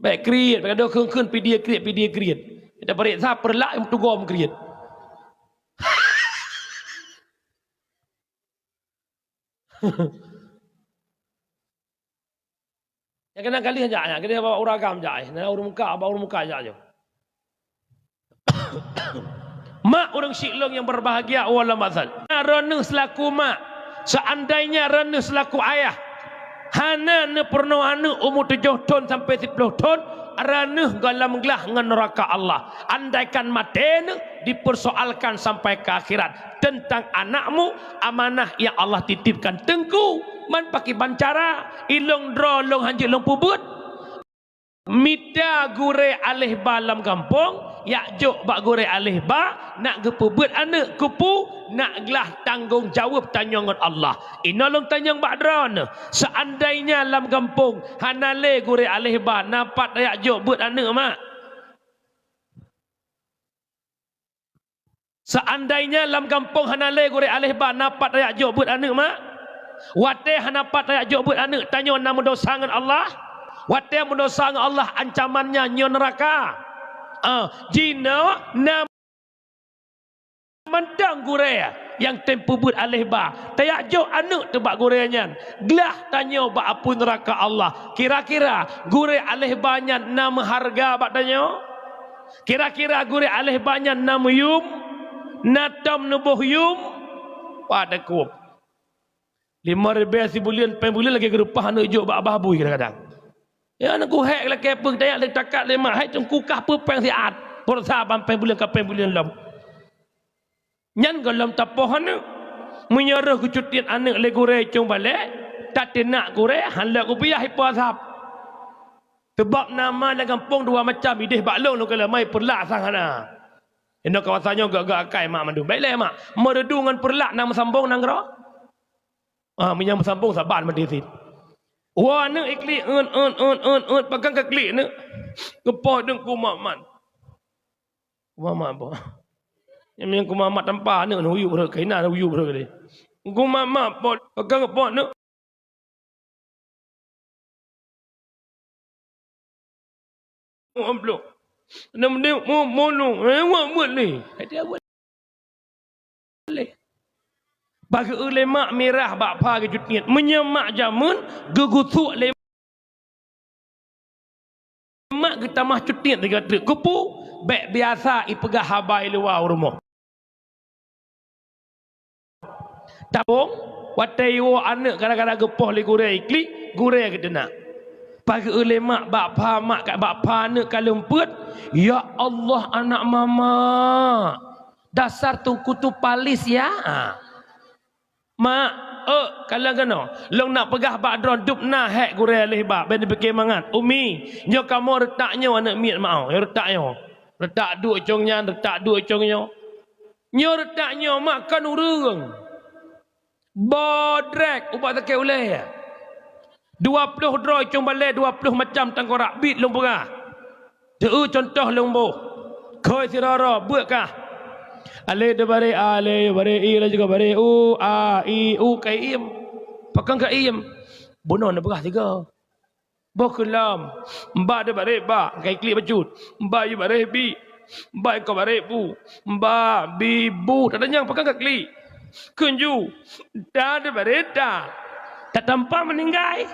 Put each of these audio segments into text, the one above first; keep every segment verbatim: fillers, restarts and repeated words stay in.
Bèk kriet, bèk gadoh kheun-kheun pidie kriet, pidie kriet. Ita parit sa peurlak nyang tugom kriet. Nyang keunan kali jak, nyang keunan bak ureueng agam jak, eh. Nah, ureueng muka, bak ureueng muka jak, jom. Mak ureueng syiek lôn nyang berbahagia, wallah mazal. Droeneuh seulaku mak, seandainya droeneuh seulaku ayah hana neupeurunoe aneuk umu tujoh thon sampai siploh thon, droeneuh goh lom glah ngon neuraka Allah. Andaikan maté neuh dipersoalkan sampai ke akhirat tentang anakmu, amanah yang Allah titipkan. Teungku, man pakriban cara, ilôn droe lôn hanjeuet lôn peubuet. Mita gurèe aléh ba lam gampông, jak jok bak gurèe aléh ba, nak geupeubeuet aneuk. Keupeue? Nak glah tanggông jaweueb tanyoe ngon Allah. Inoe lôn tanyong bak droeneuh, seandainya lam gampông hana lé gurèe aléh ba, na pat tajak jok beuet aneuk, mak? Seandainya lam gampông hana lé gurèe aléh ba, na pat tajak jok beuet aneuk, mak? Watèe hana pat tajak jok beuet aneuk, tanyoe na meudosa ngon Allah. Watèe meudosa ngon Allah, ancamannya nyoe neuraka. Ah, jinoe na mantong gurèe nyang tem peubuet aléh ba, tajak jok aneuk teuh bak gurèe nyan, glah tanyoe bak apui neuraka Allah. Kira-kira gurèe aléh ba nyan na meuhareuga bak tanyoe? Kira-kira gurèe aléh ba nyan na meuyum, na tom neuboh yum? Pada kuem. Limong ribèe sibuleuen, péng buleuen lagèe geureupah aneuk jok bak babah bui kadang-kadang. Ya, aneuk kuhèk lakèe peue tajak lé takat lé mak, hai teungku kah peue péng siat. Pulsa ban péng buleuen ka péng buleuen lom. Nyan goh lom tapoh aneuk. Meunyoe roh geucutiet aneuk lé gurèe cong balèe, tateunak gurèe, han lheueh kupiah ipo azab. Sabab na ma lam gampông dua macam, idéh bak lôn lôn kala mai peurlak sang hana. Inoe kawasan nyoe gak-gak akai mak mandum. Bèk lé mak, meureudu ngon peurlak na meusambong nanggroe. Ah, meunyoe meusambong saban meudisit. Woe aneuk iklik eun, eun, eun, eun, eun, pakon ka klik aneuk. Geupoh deung ku mak mat. Ku mak mat boh. Nyang ku mak mat tampa aneuk neu uyup rot, keu inan uyup rot lé. Ku mak mat pot, pakon geupoh aneuk. Amplop. Nam deuh mu-, monu, eh, wak buet lé. Hai dia buet lé. Bak geu lé mak mirah bak pha geucutiet. Meunyoe mak jameun geugusuk lé mak geutamah cutiet lagèe treuk. Keupeue? Bèk biasa ipeugah haba i luwa u rumoh. Tabong, watèe iwoe aneuk gara-gara geupoh lé gurèe iklik, gurèe geuteunak. Pageue lé mak bak pha mak ka, bak pha aneuk ka leumpeuet, "Ya Allah, anak mama, dasar teungku tu palis ya." Mak, euk, kalon keunoe. Lôn nak peugah bak droe dub na hék gurèe lé bak, bèk neupike mangat. Umi, nyoe kamoe reutak nyoe aneuk miet ma'oh, nyoe reutak nyoe. Reutak duek cong nyan, reutak duek cong nyoe. Nyoe reutak nyoe mak kon ureueng. Bodrek ubat sakét ulèe. Dua ploh droe cong balèe, dua ploh macam tangkorak biet lôn peugah. Teu contoh lôn boh. Khôi sidroe-droe, beuet kah. Alé deubaré a, alé baré i, laju ka baré u, a, i, u, ka iem. Pakon ka iem? Bunoe neupeugah sigoe. Boh keu lom. Mba deubaré ba, ka iklik bacut. Mba yu baré bi. Mba iko baré bu. Mba, bi, bu. Tatanyong pakon ka klik. Keunju, ta deubaré ta. Tatampa meuninggai.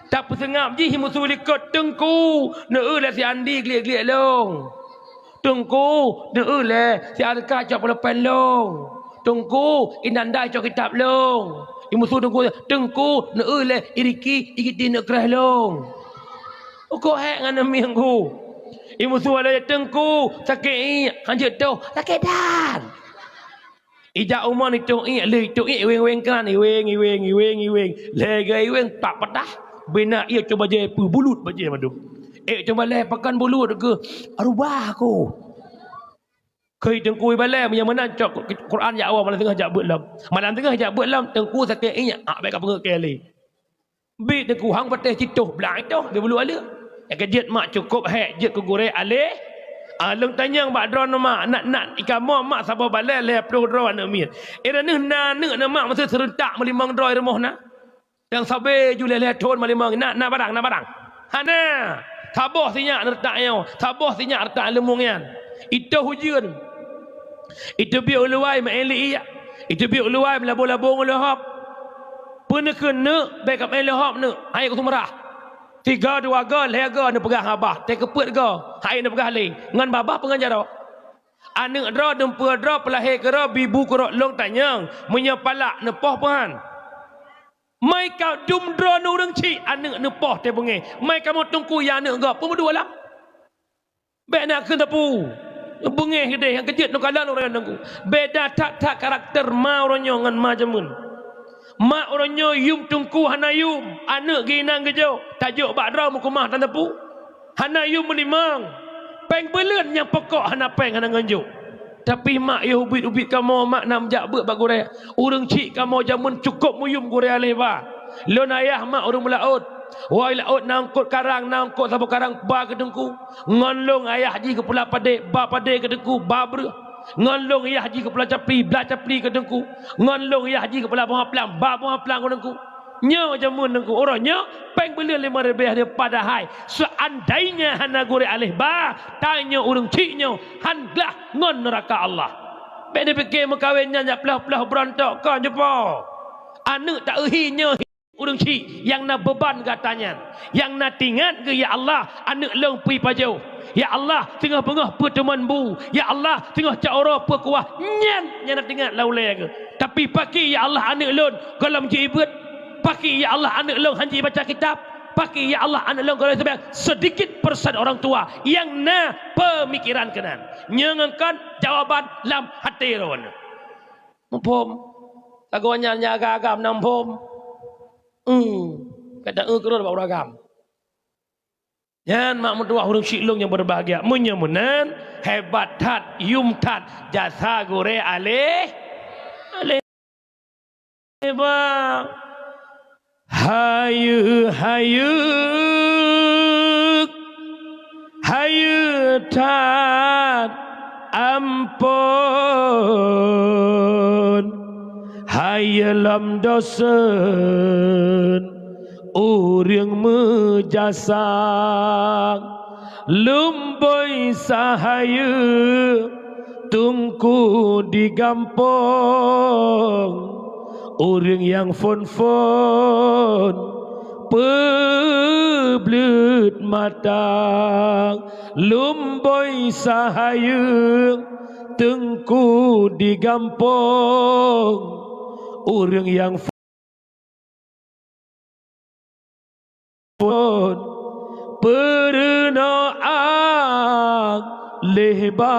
Tapeuseungab jih musu likot teungku, neueu lé si Andi gliek-gliek lôn. Teungku, neueu lé si Alka cok pulpen lôn. Teungku, inandai cok kitab lôn. Imusu teungku, teungku, neueu lé i Riki, i Giti neuk kreh lôn. Uko hék ngon neuminggu. Imusu lé teungku, sakét iek, hanjeuet toh, sakét that. Ijak uman itong iek lé, itong iek iweng-iweng kan, iweng, iweng, iweng, iweng. Lhèe geu iweng tak patah. Bina iek cong bajèe peubulut bajèe mandum. Iek cong balèe pakon bulut keu rubah aku. Keu teungku ibalèe meunyoe meunan cok Quran jak awai malam teungoh jak beuet lom. Malam teungoh jak beuet lom teungku sakét iek, ah, bèk ka peungeut keu lé. Bit teungku hang patéh citoh blang itoh di bulu aleueng. Nyang keu jeuet mak cukôp hék jeuet keu gurèe alé. Ah, lôn tanyong bak droeneuh mak, nak, nak ikamoe mak saboh balèe lhèe ploh droe aneuk miet. Eh, droeneuh na aneuk na mak meuseue seureuntak meulimong droe rumoh na. Nyang sabe ju lhèe-lhèe thon meulimong na, na barang, na barang. Hana. Saboh sinyak retak nyoe, saboh sinyak retak leumong nyan. Itôh ujeuen. Iteubiet u luwa meu'en li iek. Iteubiet u luwa meulabô-labô ngon leuhop. Peue neukheun neuk, bèk ka meu'en leuhop neuk, hai ku seumeurah. Tiga, dua go, lhèe go neupeugah babah, teukeupeuet go, hai neupeugah lé, ngon babah peue ngon jaroe. Aneuk droe, dumpeue droe, peulahé keudroe, bibu keudroe lôn tanyong, meunyoe palak neupoh peue han. Mai ka dum droeneuh ureueng chik aneuk neupoh teuh beungéh. Mai kamoe teungku ya aneuk gob peue meudua lam. Bèk na kheun teupeu. Beungéh keudéh nyang keujeuet neukalon ureueng nyan teungku. Beda that-that karakter ma uroe nyoe ngon ma jameun. Ma uroe nyoe yum teungku hana yum, aneuk geuinang geujok, tajok bak droe meukeumah tan teupeu. Hana yum meulimong. Péng buleuen nyang pokok hana péng hana ngon jok. Tapi mak yôh ubit-ubit kamoe, mak na meujak beuet bak gurèe. Ureueng chik kamoe jameun cukôp meuyum gurèe aléh ba. Lôn ayah mak ureueng meulaôt. Woe laôt na eungkôt karang, na eungkôt saboh karang ba keu teungku. Ngon lôn ayah jih geupula padé, ba padé keu teungku, ba breueh. Ngon lôn ayah jih geupula capli, bla capli keu teungku. Ngon lôn ayah jih geupula boh aplang, ba boh aplang keu teungku. Nyoe jameun teungku, uroe nyoe péng buleuen limong ribèe padahai seandainya hana gurèe aléh ba, tanyoe ureueng chik nyoe han glah ngon neuraka Allah. Bèk neupiké meukawen nyan jak ploh-ploh beurontok kon jeupo. Aneuk ta-eu hi nyoe hi ureueng chik nyang na beuban gata nyan, nyang na teuingat geuh, ya Allah, aneuk lôn peue pajoh. Ya Allah, teungoh beungoh peue teuman bu. Ya Allah, teungoh cot uroe peue kuah. Nyan nyang na teuingat lam ulèe geuh. Tapi pakri ya Allah aneuk lôn gohlom jiék beuet. Pakri ya Allah aneuk lôn han jiék baca kitab. Pakri ya Allah aneuk lôn gohlom jiék beuet. Sedikit persen orang tua nyang na pemikiran keunan. Nyoe ngon kon jawaban lam até droeneuh. Muphom? Lagoe nyan nyang agam-agam na muphom. Hmm. Kata eu keureuh bak ureueng agam. Nyan mak meutuwah ureueng chik lôn nyang berbahagia. Meunyoe meunan, hebat that, yum that jasa gurèe aléh, aléh ba. Hayeue, hayeue, hayeue that ampôn, hayeue lom dosen ureueng meujasa. Lumbôi sahayeue teungku di gampông, ureueng nyang phôn-phôn peubleuet mata. Lumbôi sahayeue teungku di gampông, ureueng nyang phôn peurunoe aléh ba.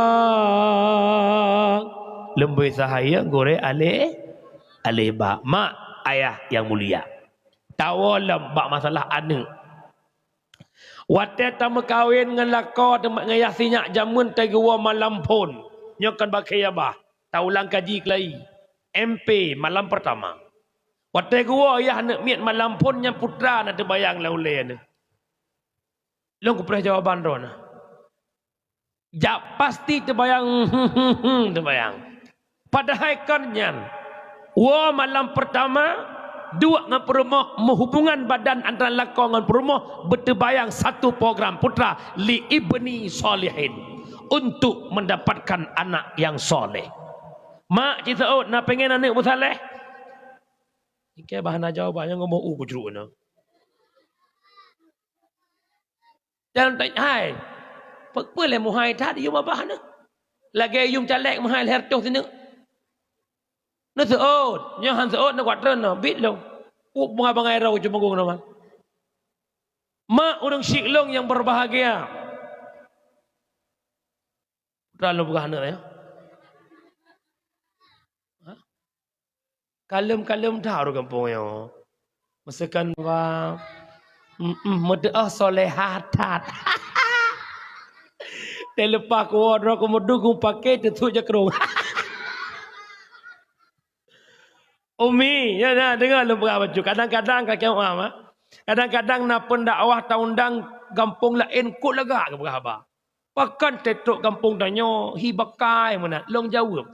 Lumbôi sahayeue gurèe aléh, aléh ba. Mak ayah nyang mulia, tawoe lom bak masalah aneuk. Watèe tameukawen ngon lakoe teuma ngon yah sinyak jameun teuh geuwoe malam phôn. Nyoe kon bak kheueh babah, taulang kaji keulayi, M P malam pertama. Watèe geuwoe yah aneuk miet malam phôn nyan putra na teubayang lam ulèe aneuk. Lôn kupreh jawaban droeneuh. Jak pasti teubayang, teubayang. Padahai kon nyan, woe malam pertama, duek ngon peurumoh, meuhubungan badan antara lakoe ngon peurumoh, beuteubayang satu program putra li ibni sholihin, untuk mendapatkan anak yang sholeh. Mak, ci seuôt na pengen aneuk meusaleh? Ikei bah na jawaban nyang ngomong u kujruk na. Dan hai, peue lé meuhai that yum babah neuh. Lagèe yum caleg meuhai lhèe reutôh sineuk. Neuseuôt, nyoe han seuôt neukuat treun na, bit lôn. Uk bangai-bangai rau cumeugung na man. Mak ureueng syik lôn nyang berbahagia. Putra lôn peugah aneuk nyan. Ha? Kaleuem-kaleuem that ureueng gampông nyoe. Meuseukon ba, mm, mm, meudeuh soleha that. Teuleupah kuwoe droe keumeudu geupaké teusut jakrong. Umi, ya, ya, deungoe lôn peugah bacut. Kadang-kadang, kakée maaf, ah. Kadang-kadang na pendakwah taundang gampông laén, kok lagak geupeugah haba. Pakon teutrok gampông tanyoe hi bakai meunan? Lôn jaweueb,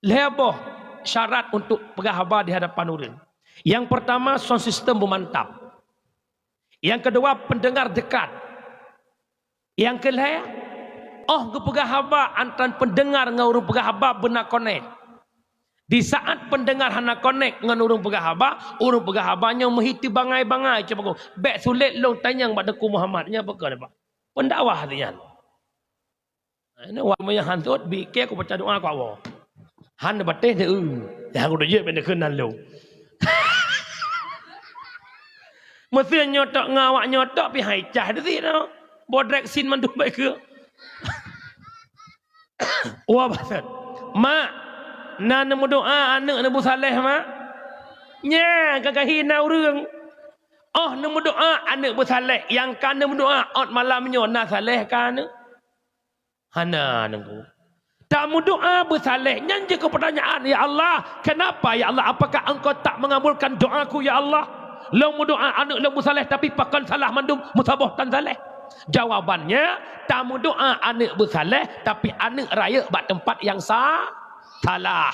lhée boh syarat untuk peugah haba di hadapan ureuëng. Nyang peurtama, sound system beumantap. Nyang keudua, pendengar dekat. Nyang keu lhèe, óh geupeugah haba antara peundeungar ngon ureuëng peugah haba beuna konek. Di saát peundeungar hana konek ngon ureuëng peugah haba, ureuëng peugah haba nyoe meuhi teubangai-bangai, cuba ku, "Bék sulet lôn tanyong bak Teungku Muhammad, nyan peue keuh, Pak?" Peundakwah nyan. Ini wak meunyang hantot, bike ku baca doa ku awoe. Han batéh deh, eh. Nyang ku jeuet bèk neukheun nan lôn. Meusé nyoe tok ngon awak nyoe tok pih hai cah di sinoe. Bodrek sin mandum baik ke. Wah, baset. "Mak, na neumeudoa aneuëk neubeusaleh, Mak?" Nya, ka kahina ureuëng. Óh neumeudoa aneuëk beusaleh, nyang ka neumeudoa ôt malam nyoe na saleh ka aneuëk? Hana, Teungku. Tameudoa beusaleh, nyan jeuet keu peutanyaan, "Ya Allah, kenapa, ya Allah? Apakah Engkau tak mengabulkan doaku, ya Allah? Lôn meudoa aneuëk lôn beusaleh, tapi pakon salah mandum meusaboh tan saleh?" Jawabannya, tameudoa aneuëk beusaleh, tapi aneuëk rayeuk bak teumpat nyang sa-, salah.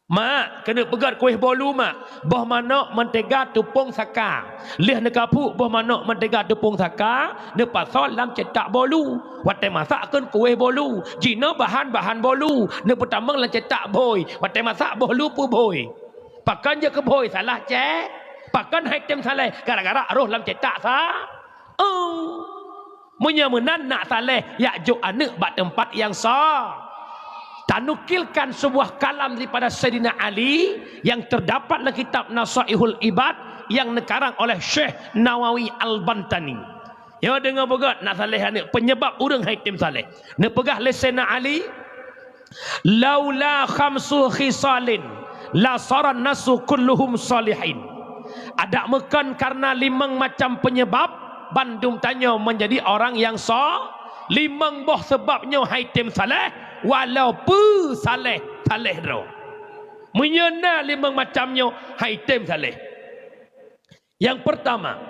"Mak, keuneuk peugöt kueh bolu, Mak. Boh manök, mantega, teupông, saka. Lheueh neukapuk boh manök, mantega, teupông, saka, neupasoe lam ceutak bolu. Watèe masak kheun kueh bolu. Jinoe bahan-bahan bolu neupeutamong lam ceutak bhôi. Watèe masak boh lu peubhôi. Pakon jeuet keu bhôi salah cèt? Pakon hai tem saleh gara-gara roh lam ceutak sa-" Oh. Meunyoe meunan nak saleh, jak jok aneuëk bak teumpat nyang sa-, tanukilkan sebuah kalam daripada Saidina Ali yang terdapat dalam kitab Nasaihul Ibad yang neukarang oleh Syekh Nawawi Al-Bantani. Nyoe deungoe beugöt nak saleh aneuëk, penyebab ureuëng hai tem saleh. Neupeugah lé Saidina Ali, "Laula khamsu khisalin, la saran nasu kulluhum salihin." Adak meukon karena limong macam penyebab, bandum tanyoe menjadi orang yang sa-, limong boh sebab nyoe hai tem saleh, walau peu saleh, saleh droe. Meunyoe na limong macam nyoe hai tem saleh. Yang pertama,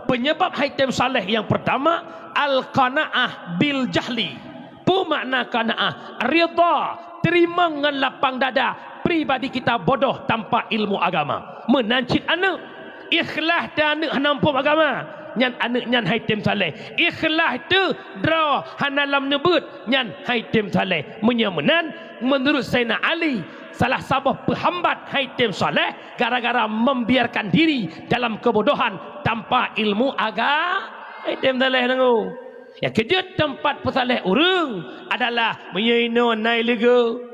penyebab hai tem saleh yang pertama, al-qanaah bil jahli. Peue makna qanaah? Ridha, teurimong ngon lapang dada pribadi kita bodoh tanpa ilmu agama. Meunan cit aneuëk. Ikhlas teu aneuëk hana muphom agama, nyan aneuëk nyan hai tem saleh. Ikhlas teu droe hana lam neubeuet, nyan hai tem saleh. Meunyoe meunan, meunurut Saidina Ali, salah saboh peuhambat hai tem saleh gara-gara membiarkan diri dalam kebodohan tanpa ilmu aga-, hai tem saleh nanggu. Nyang keujeuet teumpat peusaleh ureuëng adalah meunyoe inoe na i Leugeu,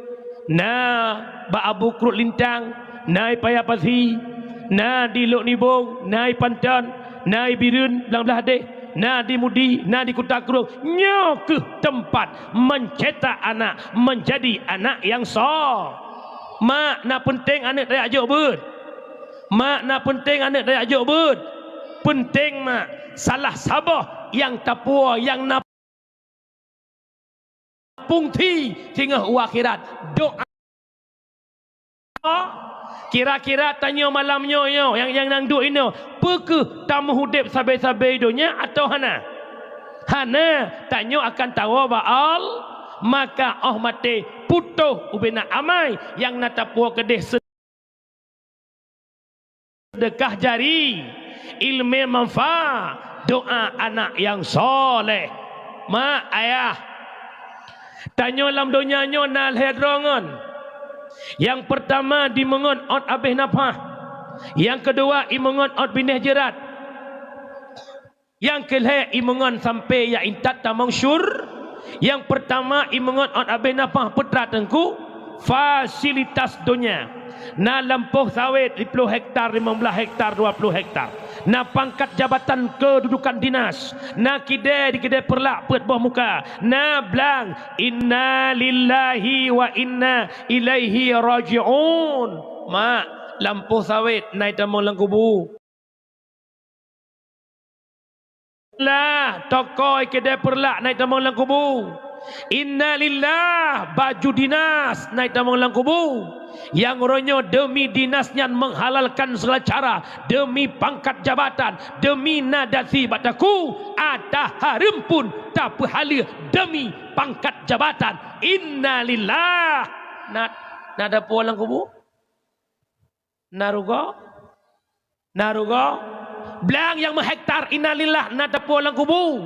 na bak Abu Kruet Lintang, na i Paya Pasi, na di Lhok Nibong, na i Panton, na i Bireuen Blang Blahdeh, na di Mudi, na di Kuta Krueng. Nyoe kheueh teumpat mencetak anak menjadi anak nyang so-, Mak, na peunteng aneuëk tajak jok beuet. Mak, na peunteng aneuëk tajak jok beuet. Peunteng, Mak, salah saboh nyang tapuwoe nyang na pungti singoh u akhirat. Doa. Kira-kira tanyoe malam nyoe, nyoe nyang, nyang nang duek inoe, peu kheueh tameuhudép sabe-sabe donya atawa hana? Hana, tanyoe akan tawoe bak Al-, maka óh maté putôh ubena amai nyang na tapuwoe keudeh se-, Sedekah jari, ileumé manfa, doa anak nyang soleh. Mak, ayah, tanyoe lam donya nyoe na lhée droe ngon. Nyang peurtama dimeungon ôt abéh nafah. Nyang keudua imeungon ôt binéh jeurat. Nyang keu lhée imeungon sampoe jak intat tamong syur-, nyang peurtama imeungon ôt abéh nafah peutra teungku, fasilitas donya. Na lampôh sawét siploh hektar, limong blaih hektar, dua ploh hektar. Na pangkat jabatan keududukan dinas. Na kidée di kidée peurlak peuet boh muka. Na blang, "Inna lillahi wa inna ilaihi raji'un." Mak, lampôh sawét na itamong lam kubu. Lah, tokoi keudée peurlak na itamong lam kubu. Innalillah, baju dinas na itamong lam kubu. Nyang uroe nyoe demi dinas nyan menghalalkan segala cara, demi pangkat jabatan, demi na dasi bak takue, ata hareuem pun tapeuhaleue demi pangkat jabatan. Innalillah. Na, na tapuwoe lam kubu? Na rugoe? Na rugoe? Blang nyang meuhektar innalillah na tapuwoe lam kubu.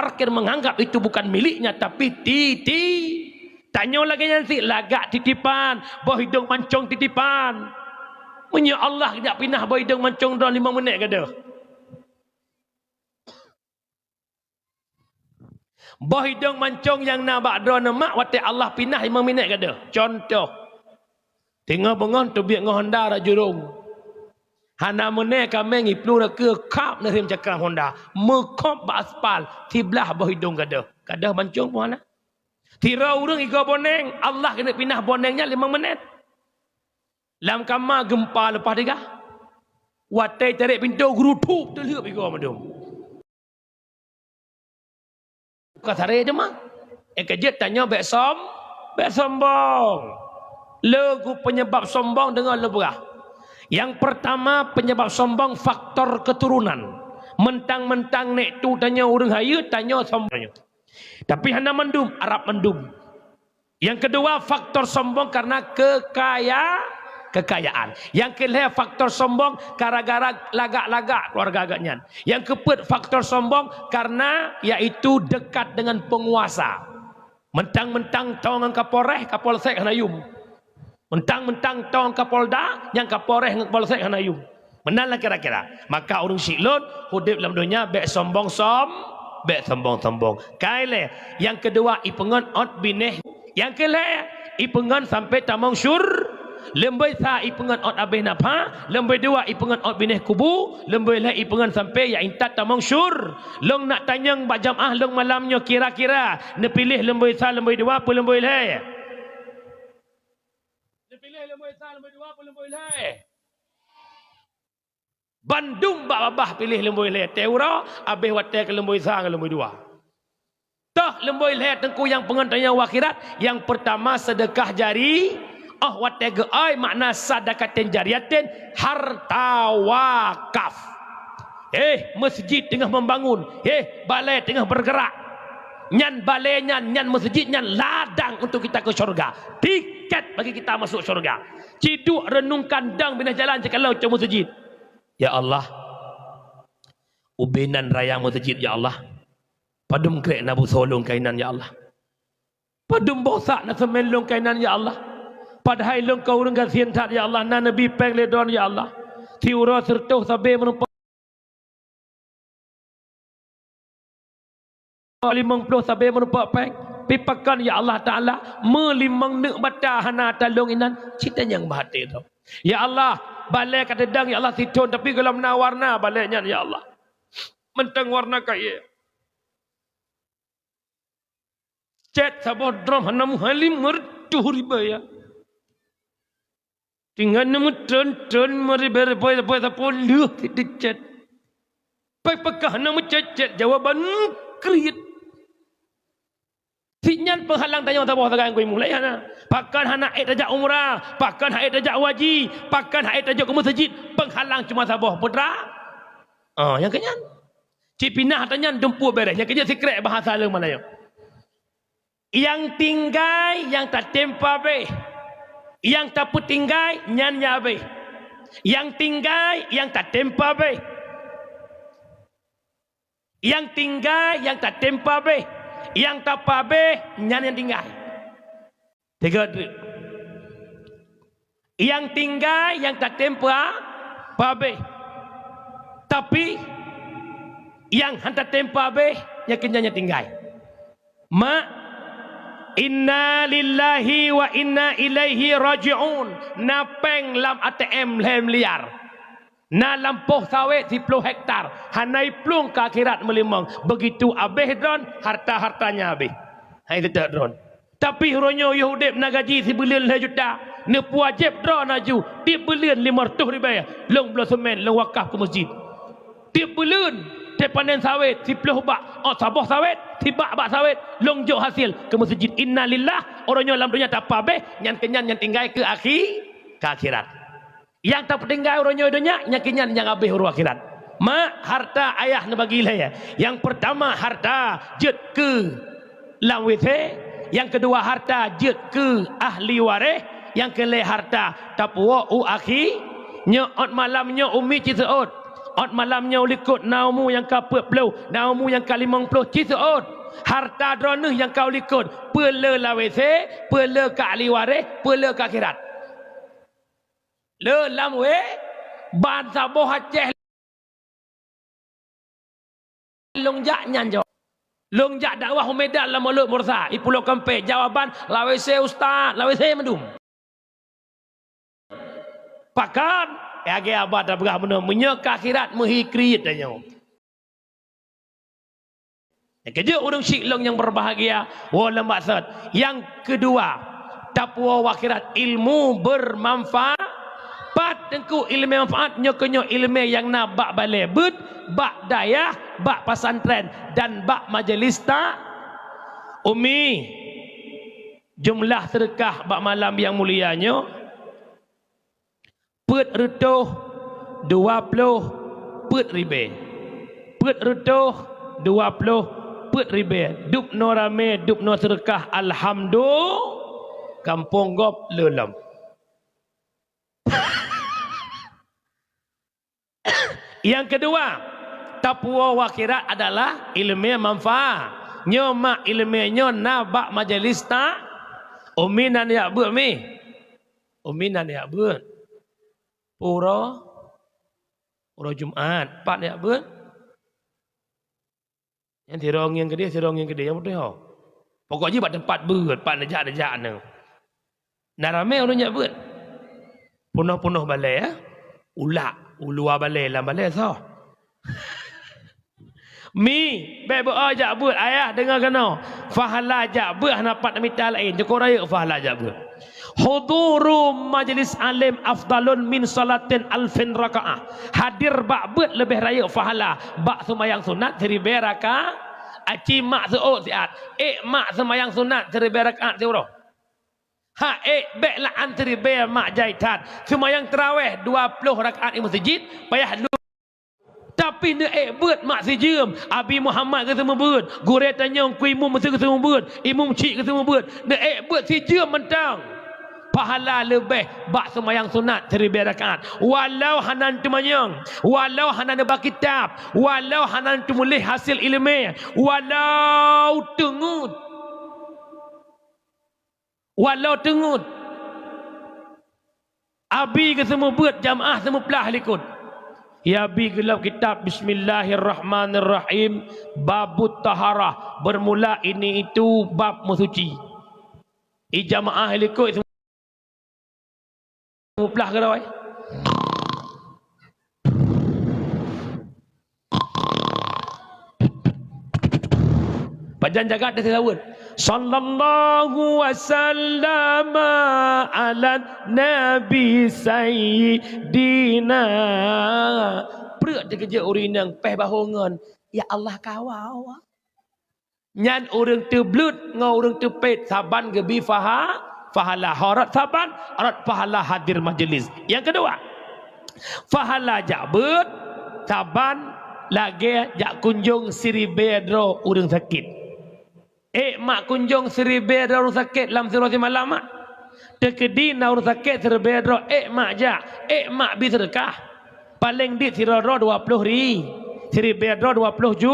parkir menganggap itu bukan miliknya, tapi titi. Tanyoe lagée nyan cit, lagak titipan, boh idong mancong titipan. Meunyoe Allah jak pinah boh idong mancong droe limong minét gadôh. Boh idong mancong nyang na bak droeneuh mak watée Allah pinah limong minét gadôh. Contoh, teungoh beungoh teubiet ngon honda rot jurông. Hana meunée kaméng iplueng rot keue kap neurhem cakram honda, meukhop bak aspal, siblah boh idong gadôh. Gadôh mancong peue hana? Sidroe ureuëng igoe boneng, Allah keuneuk pinah boneng nyan limong minét. Lam kama geumpa leupah teuga. Watée tarek pintoe geurutup teulheuep igoe mandum. Bukan saré teuma. Eh, keujeuet tanyoe bék som-, bék sombong. Le gu-, penyebab sombong deungon lôn peugah. Yang pertama, penyebab sombong faktor keturunan. Meuntang-meuntang nèk tu tanyoe ureueng hayeue, tanyoe sombong. Tapi hana mandum, Arab mandum. Nyang keudua, faktor sombong karena kekaya-, kekayaan. Nyang keulhèe, faktor sombong gara-gara lagak-lagak keluarga geuh nyan. Nyang keupeuet, faktor sombong karena yaitu dekat dengan penguasa. Meuntang-meuntang toe ngon Kapolres, Kapolsek hana yum. Meuntang-meuntang toe ngon Kapolda, nyang Kapolres ngon Kapolsek hana yum. Meunan lah kira-kira. Maka ureueng syiek lôn, udép lam donya bèk sombong som-, bèk sombong-sombong. Ka ilèe, nyang keudua ipeungon ôt binéh. Nyang keulhèe, ipeungon sampoe tamong syur-, leumboi sa ipeungon ôt abéh nafah, leumboi dua ipeungon ôt binéh kubu, leumboi lhèe ipeungon sampoe ya intat tamong syur-. Lôn nak tanyong bak jamaah lôn malam nyoe kira-kira neupiléh leumboi sa, leumboi dua, peue leumboi lhèe? Neupiléh leumboi sa, leumboi dua, peue leumboi lhèe? Bandum bak babah piléh leumboi lhèe. Teuh uroe, abéh watèe keu leumboi sa ngon leumboi dua. Toh leumboi lhèe teungku nyang peungon tanyoe u akhirat, nyang peurtama seudeukah jari, óh watèe geuôi makna sadaqatin jariyatin, harta wakaf. Eh, meuseujid teungoh meubangun, eh, balèe teungoh beurgeurak. Nyan balèe nyan, nyan meuseujid nyan ladang untuk kita ke syurga. Tiket bagi kita masuk syurga. Ciduek reunong kandang binéh jalan sikalon cok meuseujid. Ya Allah, ubé nan raya meuseujid, ya Allah. Padum krek na busoe lôn keunan, ya Allah. Padum boh sak na seumén lôn keunan, ya Allah. Padahai lôn ka ureueng gasien that, ya Allah, na neubi péng lé droen, ya Allah. Siuroe seureutôh sabé meurumpok limong ploh sabé meurumpok péng. Pi pakon, ya Allah Taala, meulimong neuk bata hana talông inan, cit tanyong bak até droe. Ya Allah, balèe ka teudong, ya Allah, sithon, tapi gohlom na warna balèe nyan, ya Allah. Mantong warna kayèe. Cét saboh drom hana meuhalim meureutoh ribèe, ya. Tinggai na meutreun-treun meuribèe-ribèe saboh lheueh sit teucét. Pai peugah na meucét-cét jawaban kriet. Sit nyan peunghalang tanyoe saboh sagai ngon mulai hana. Pakon hana ék tajak umrah, pakon hana ék tajak haji, pakon hana ék tajak keu meuseujid, peunghalang cuma saboh, peue teuma? Ah, nyang keu nyan. Cit pinah ata nyan dumpue bèrèh, nyang keu jeuet sikrek bahasa lôn Malayu. Nyang tinggai, nyang tatem pabéh. Nyang tapeutinggai, nyan nyang abéh. Nyang tinggai, nyang tatem pabéh. Nyang tinggai, nyang tatem pabéh. Nyang tapabéh, nyan nyang tinggai. Tiga dri. Nyang tinggai, nyang tatem pa-, pabéh. Tapi, nyang hana tatem pabéh, nyan keuh nyan nyang tinggai. Mak, inna lillahi wa inna ilaihi raji'un. Na péng lam A T M lhèe miliar. Na lampôh sawét siploh hektar, hana iplueng keu akhirat meulimong. Begitu abéh droen, harta-hartanya abéh. Hai teutap droen. Tapi uroe nyoe yoh udép na gaji sibuleuen lhèe juta, neupeuwajéb droe laju, tiep buleuen limong reutôh ribèe, lôn bloe seumén, lôn wakaf keu meuseujid. Tiep buleuen, tepanen sawét, siploh bak, oh, saboh sawét, sibak bak sawét, lôn jok hasil keu meuseujid. Innalillah, uroe nyoe lam donya tapabéh, nyan keuh nyan nyang tinggai keu akhi-, keu akhirat. Nyang tapeutinggai uroe nyoe donya, nyan keuh nyan nyang abéh uroe akhirat. Mak, harta ayah neubagi lhèe. Nyang peurtama, harta jeuet keu lam W C, nyang keudua harta jeuet keu ahli waréh, nyang keulhèe harta tapeuwoe u akhi-, nyoe ôt malam nyoe umi ci seuôt, ôt malam nyoe u likot na umu nyang ka peuet ploh, na umu nyang ka limong ploh ci seuôt. Harta droeneuh nyang ka u likot, peue le lam W C, peue le keu ahli waréh, peue le keu akhirat. Le lam W, ban saboh Aceh. Lôn jak nyan jaweueb. Lôn jak dakwah u Medan lam Mulod Mursa, i Pulo Kampet, jawaban, "Lam W C, Ustaz, lam W C mandum." Pakon? Eh, lagèe haba tapeugah bunoe, meunyoe keu akhirat meuhi kriet tanyoe. Nyang keujeuet ureueng syiek lôn nyang beubahgia, woe lam maksud. Nyang keudua, tapuwoe u akhirat ilmu bermanfaat. Pat teungku ileumèe manfaat nyoe keuh nyoe ileumèe nyang na bak balèe beuet, bak dayah, bak pesantren, dan bak majelis ta-, umi. Jumlah seudeukah bak malam nyang mulia nyoe, peuet reutôh dua ploh peuet ribèe. Peuet reutôh dua ploh peuet ribèe. Dubnoe ramè, dubnoe seudeukah, alhamdulillah, gampông gob le lom. Nyang keudua, tapuwoe u akhirat adalah ileumèe manfaat. Nyoe mak ileumèe nyoe na bak majelis ta-, Umi na neujak beuet, Mi? Umi na neujak beuet. Peue uroe? Uroe Jumat. Pat neujak beuet? Nyan sidroe ngieng keudéh, sidroe ngieng keudéh, nyang beutôi ho. Pokok jih bak teumpat beuet, pat neujak-neujak nyoe. Na ramè ureueng jak beuet. Peunoh-peunoh balèe, ya. Ulak, u luwa balèe, lam balèe soh. Mi, bèk beu-o jak beuet, ayah deungö keunoe. Pahala jak beuet hana pat mita laén, cukôp rayeuk pahala jak beuet. Huduru majlis alim afdalun min salatin alfin rakaah. Hadir bak beuet leubeh rayeuk pahala bak seumayang sunat siribèe rakaat. Aci mak seuôt siat, ék mak seumayang sunat siribèe rakaat siuroe. Ha ék bèk la'an siribèe mak jai that. Seumayang tarawèh dua ploh rakaat i meuseujid, payah lu- Tapi neuék beuet mak sijeuem, Abi Muhammad geuseumeubeuet, gurèe tanyong keu imum meuseu geuseumeubeuet, imum chik geuseumeubeuet, neuék beuet sijeuem mantong. Pahala leubeh bak seumayang sunat siribèe rakaat. Walau hana teumanyong, walau hana neuba kitab, walau hana teumuléh hasé ileumèe, walau teungeut. Walau teungeut, Abi geuseumeubeuet, jamaah seumeuplah likot. Ya Abi geulom kitab Bismillahirrahmanirrahim, Babut Taharah, bermula ini itu bab meusuci. I jamaah likot Muplah keudroe. Pajan jagat teuseulaweuet. Sallallahu wasallama ala nabi sayyidina. Preuk teukeujot ureueng inong péh bahô ngon, "Ya Allah, kawa." Nyan ureueng teubleuet ngon ureueng teupét saban geubi paha-, pahala. Ho rot saban, rot pahala hadir majelis. Nyang keudua, pahala jak beuet saban lagèe jak kunjong siribèe droe ureueng sakét. Ék mak kunjong siribèe droe ureueng sakét lam sidroe simalam, mak. Teukeudi na ureueng sakét siribèe droe, ék mak jak, ék mak bi seudeukah. Paleng dit sidroe-droe dua ploh ri-, siribèe droe dua ploh ju.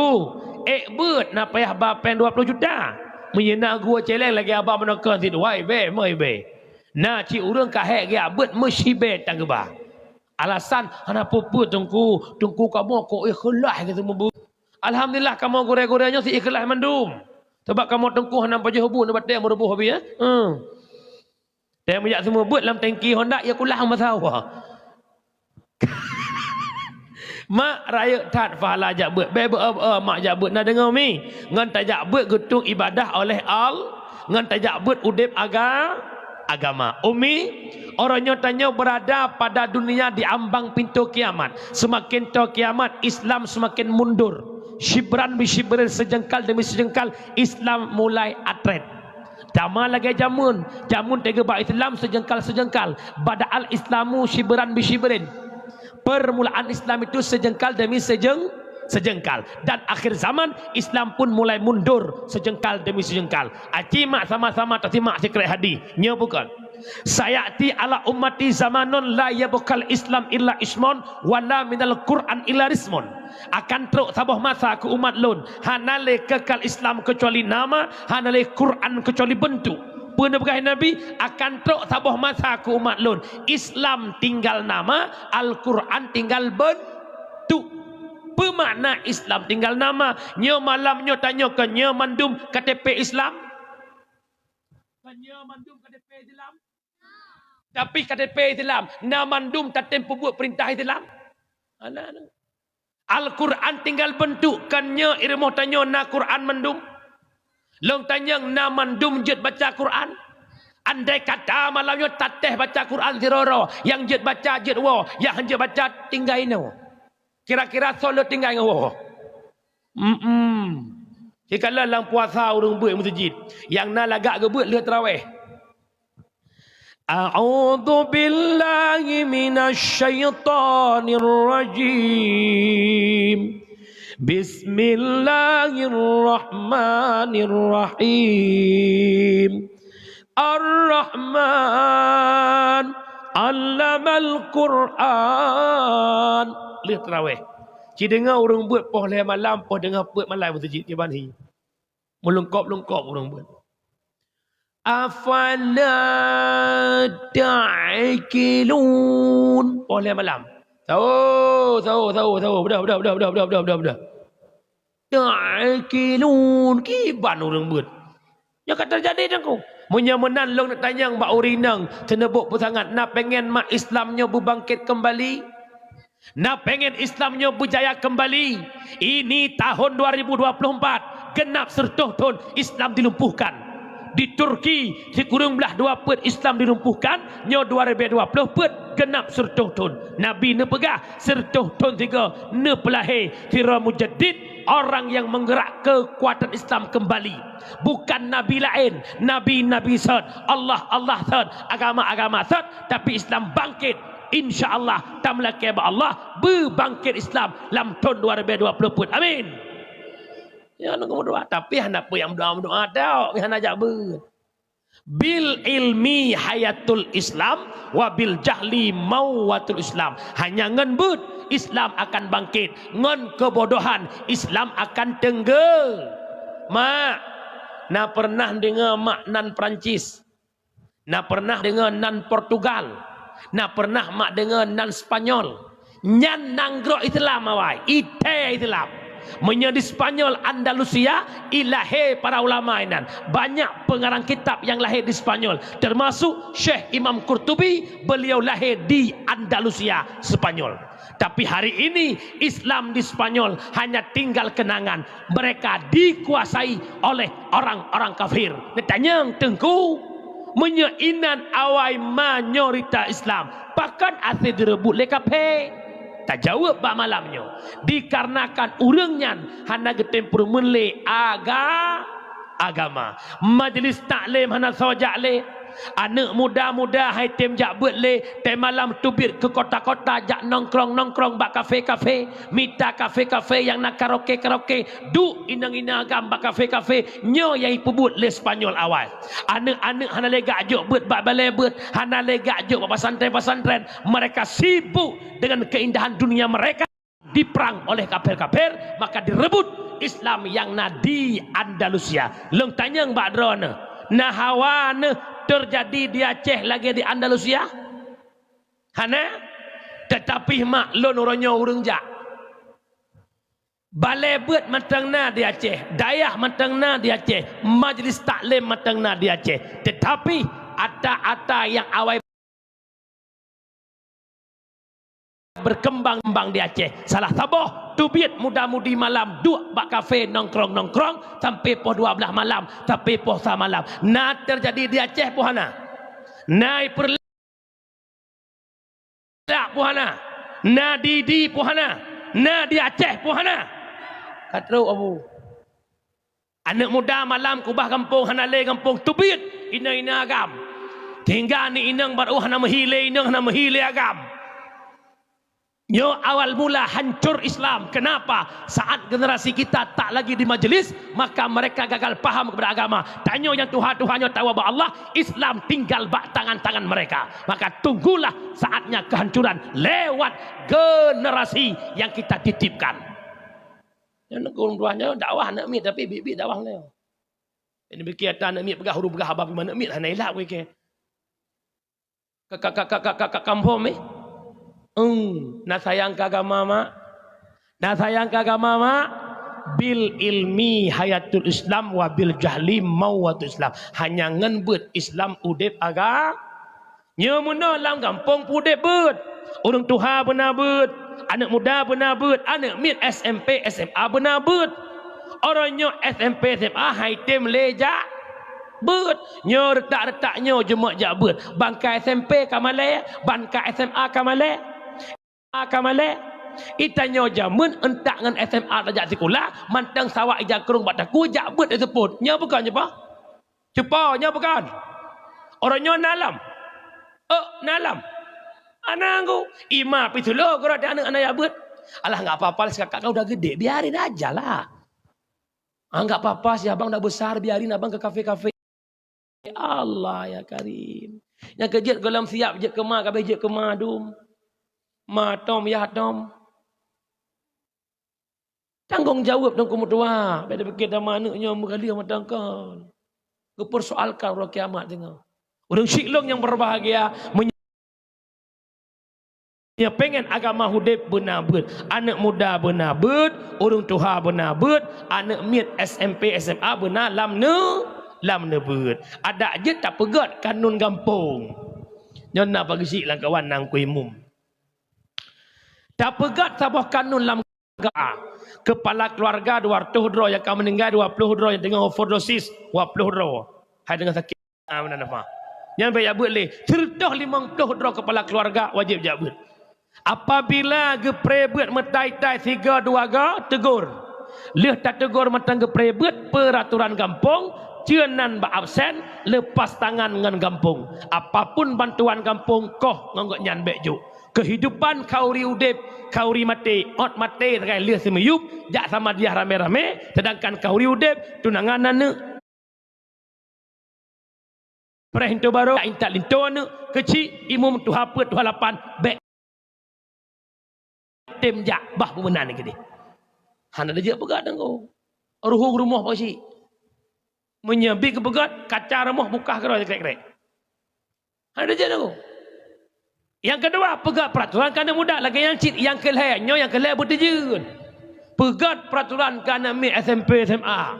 Ék beuet na payah ba péng dua ploh juta. Meunyoe na geuwoe céléng lagèe abang meunoe kön sit, wai bèe, moi bèe. Na cit ureueng ka hék geujak beuet meusidroe tageuba. Alasan, "Hana peue-peue, Teungku. Teungku kamoe kok ikhlaih geuseumeubeuet." Alhamdulillah, kamoe gurèe-gurèe nyoe sit ikhlaih mandum. Sabab kamoe Teungku hana pajoh bu nibak tém meuruboh abéh, ya. Hmm. Tém jak seumeubeuet lam tangki Honda, ya kulah masa awai. Mak, rayeuk that pahala jak beuet. Bèk beu-, eu, eu, mak jak beuet na deungoe mi. Ngon tajak beuet geutueng ibadah oleh Al-, ngon tajak beuet udép aga-, agama. Umi, uroe nyoe tanyoe berada pada dunia di ambang pintu kiamat. Semakin toe kiamat, Islam semakin mundur. Shibran bi shibrin, sejengkal demi sejengkal, Islam mulai atret. Sama lagèe jameun, jameun teugeuba Islam sejengkal-sejengkal, bada al-Islamu shibran bi shibrin. Permulaan Islam itu sejengkal demi sejeng-, sejengkal. Dan akhir zaman, Islam pun mulai mundur sejengkal demi sejengkal. Aci mak sama-sama tasimak sikrek hadis. Nyoe bukon. "Sayati ala ummati zamanun la yabqal Islam illa ismun, wala minal Qur'an illa rismun." Akan trok saboh masa keu umat lôn, hana lé keukal Islam keucuali nama, hana lé Qur'an keucuali beuntuk. Peue neupeugah Nabi, "Akan trok saboh masa keu umat lôn, Islam tinggal nama, Al-Qur'an tinggal beuntuk." Peue makna Islam tinggal nama? Nyoe malam nyoe tanyoe keu nyoe mandum K T P Islam? Keu nyoe mandum K T P Islam? Tapi K T P Islam, na mandum tatém peubuet peurintah Islam. Hana, hana. Al-Qur'an tinggal beuntuk, keu nyoe i rumoh tanyoe na Qur'an mandum. Lôn tanyong na mandum jeuet baca Qur'an. Andai kata malam nyoe tatéh baca Qur'an sidroe-droe, nyang jeuet baca jeuet woe, nyang hana jeuet baca tinggai inoe. Kira-kira soe le tinggai ngon woe? Mm-mm. Sikalon lam puasa ureueng beuet meuseujid, nyang na lagak geubeuet lheueh tarawèh. A'udzu billahi minasy syaithanir rajim. Bismillahirrahmanirrahim. Ar-Rahman, 'allamal Qur'an. Lheueh tarawih, ci deungoe ureuëng beuet poh lhée malam, poh deungoe peuet malam meuseujid kiban hi. Meulungkop-lungkop ureuëng beuet. Afala ta'qilun? Poh lhée malam. Sahô, sahô, sahô, sahô. Beudah, beudah, beudah, beudah, beudah, beudah, beudah, beudah. Ta'qilun, kiban ureuëng beuet. Nyoe ka teujadi, Teungku. Meunyoe meunan lôn neuk tanyong bak ureuëng inong, seuneubok peusangat, na pengen mak Islam nyoe beubangkét keumbali? Na pengen Islam nyoe beujaya keumbali? Ini tahun dua ribu dua puluh empat, genap seureutôh thon Islam dilumpuhkan. Di Turki, sikureueng blaih dua peuet Islam dilumpuhkan, nyoe dua ribée dua ploh peuet genap seureutôh thon. Nabi neupeugah, seureutôh thon sigoe neupeulahé sidroe mujaddid, orang yang menggerak kekuatan Islam kembali. Bukan nabi laén, nabi-nabi sot, Allah-Allah sot, agama-agama sot, tapi Islam bangkit. Insya Allah, tameulakée bak Allah, beubangkit Islam lam thon dua ribée dua ploh peuet. Amin. Ya, nunggu meudoa, tapi hana peue nyang meudoa-meudoa tau, hana jak beuet. Bil ilmi hayatul Islam, wa bil jahli mauwatul Islam. Hanya ngon beuet Islam akan bangkit, ngon keubodohan Islam akan teunggé. Mak, na pernah deungoe mak nan Perancis? Na pernah deungoe nan Portugal? Na pernah mak deungoe nan Spanyol? Nyan nanggroe Islam awai, ithée Islam. Meunyoe di Spanyol, Andalusia, ilahé para ulama inan. Banyak pengarang kitab yang lahé di Spanyol, termasuk Syekh Imam Qurtubi, beliau lahé di Andalusia, Spanyol. Tapi hari ini Islam di Spanyol hanya tinggal kenangan. Mereka dikuasai oleh orang-orang kafir. Neutanyong, Teungku, meunyoe inan awai mayoritas Islam, pakon asai direubot lé kafé? Tajaweueb bak malam nyoe, dikarenakan ureuëng nyan hana geutem peurumeuen lé aga-, agama. Majelis taklim hana soe jak lé. Aneuëk muda-muda hai tem jak beuet lé, tem malam teubiet keu kota-kota jak nongkrong-nongkrong bak kafé-kafé, mita kafé-kafé nyang na karaoke-karaoke, duek inong-inong agam bak kafé-kafé, nyoe nyang jipeubuet lé Spanyol awai. Aneuëk-aneuëk hana lé gak jok beuet bak balée beuet, hana lé gak jok bak pesantren-pesantren, mereka sibuk dengan keindahan dunia mereka. Diperang oleh kafir-kafir, maka direbut Islam nyang na di Andalusia. Lôn tanyong bak droeneuh, na hawa neuh teujadi di Aceh lagée di Andalusia? Hana. Teutapi mak lôn uroe nyoe ureuëng jak. Balée beuet mantong na di Aceh, dayah mantong na di Aceh, majelis taklim mantong na di Aceh. Teutapi ata-ata nyang awai berkembang-kembang di Aceh. Salah saboh teubiet muda-mudi malam duek bak kafé nongkrong-nongkrong sampai poh dua blaih malam, sampai poh sa malam. Na teujadi di Aceh peue hana? Na i Peureulak peue hana? Na di, di peue hana? Na di Aceh peue hana? Ka trok, Abu. Aneuëk muda malam keubah gampông hana lé gampông teubiet inong-inong agam. Sehingga aneuëk inong barô hana meuhi lé inong, hana meuhi lé agam. Nyoe awal mula hancur Islam. Kenapa? Saat generasi kita tak lagi di majelis, maka mereka gagal paham kepada agama. Tanyoe nyang tuha-tuha nyoe tawoe bak Allah, Islam tinggal bak tangan-tangan mereka. Maka tunggulah saatnya kehancuran lewat generasi yang kita titipkan. Nyan ureuëng tuha nyoe dakwah aneuk miet, tapi biet-biet dakwah nyoe. Ini bikir ata aneuk miet peugah huruf peugah haba pih aneuk miet hana ilak bikir. Ka, ka, ka, ka, ka, ka, ka kampung, eh? Hmm, na sayang keu agama, mak? Na sayang keu agama, mak? Bil ilmi hayatul Islam wa bil jahli mauwatul Islam. Hanya ngon beuet Islam udeb aga-, Nyoe meunoe lam gampông peuudeb beuet. Ureuëng tuha beuna beuet, aneuëk muda beuna beuet, aneuëk miet S M P, S M A beuna beuet. Uroe nyoe S M P, S M A hai tem lé jak beuet. Nyoe reutak-reutak nyoe jeuet jak beuet. Ban ka S M P ka malée, ban ka S M A ka malée. A ka malée. Itanyoe jamén euntak ngon S M A tajak sikula, mantong sawak ija krong bak takue jak beuet di seupôt. Nyoe bukon nyoe, Pak? Cupo nyoe bukon? Uroe nyoe na lom? Ôk, na lom. Anang ku, ima pih tulo gurot aneuëk hana jak beuet. Alah, enggak apa-apa lah, si kakak kan udah gede, biarin aja lah. Ah, enggak apa-apa, si abang udah besar, biarin abang ke kafe-kafe. Ya Allah, ya Karim. Nyang keu jeuet gohlom siap jeuet keu ma, ka abéh jeuet keu ma dum. Ma tom, yah tom. Tanggong jaweueb Teungku meutuah, bèk tapikir teuma aneuk nyoe meugalak mantong kon. Geupeursoalkan uroe kiamat teungoh. Ureueng syik lôn nyang berbahagia, meunyoe pengen agama udép beuna beuet, aneuk muda beuna beuet, ureueng tuha beuna beuet, aneuk miet S M P, S M A beuna lam neu-, lam neubeuet. Adak jeuet tapeugöt kanun gampông. Nyoe na pageusyik lam kawan nangku imum. Tapeugöt saboh kanun lam keluarga. Kepala keluarga dua ratus droe, nyang ka meuninggai dua ploh droe, nyang teungoh overdosis dua ploh droe. Hai teungoh sakét, ah, meunan apa? Nyan bèk jak beuet lé. Sireutoh limong ploh droe kepala keluarga wajéb jak beuet. Apabila geupré beuet meutai-tai sigoe dua goe, teugor. Lheueh tateugor mantong geupré beuet, peuraturan gampông, cue nan bak absen, lepas tangan ngon gampông. Apapun bantuan gampông, koh ngon gobnyan bèk jok. Kehidupan khauri udép, khauri maté, ôt maté sagai lheueh seumiyueb, jak samadiyah ramé-ramé, seudangkan khauri udép, tunangan aneuk. Preh linto barô, intat linto aneuk, keuchik, imum, tuha peuet, tuha lapan, bèk tem jak, bah peumeunan keudeh. Hana lé jeuet peugah teungku. Ruhueng rumoh peuchik. Meunyoe bit geupeugöt, kaca rumoh bukah keudroe krek-krek. Hana jeuet aku. Nyang keudua, peugöt peuraturan keu aneuk muda lagèe nyan cit. Nyang keu lhèe, nyoe nyang keu lhèe beuteujeuen. Peugöt peuraturan keu aneuk miet S M P, S M A.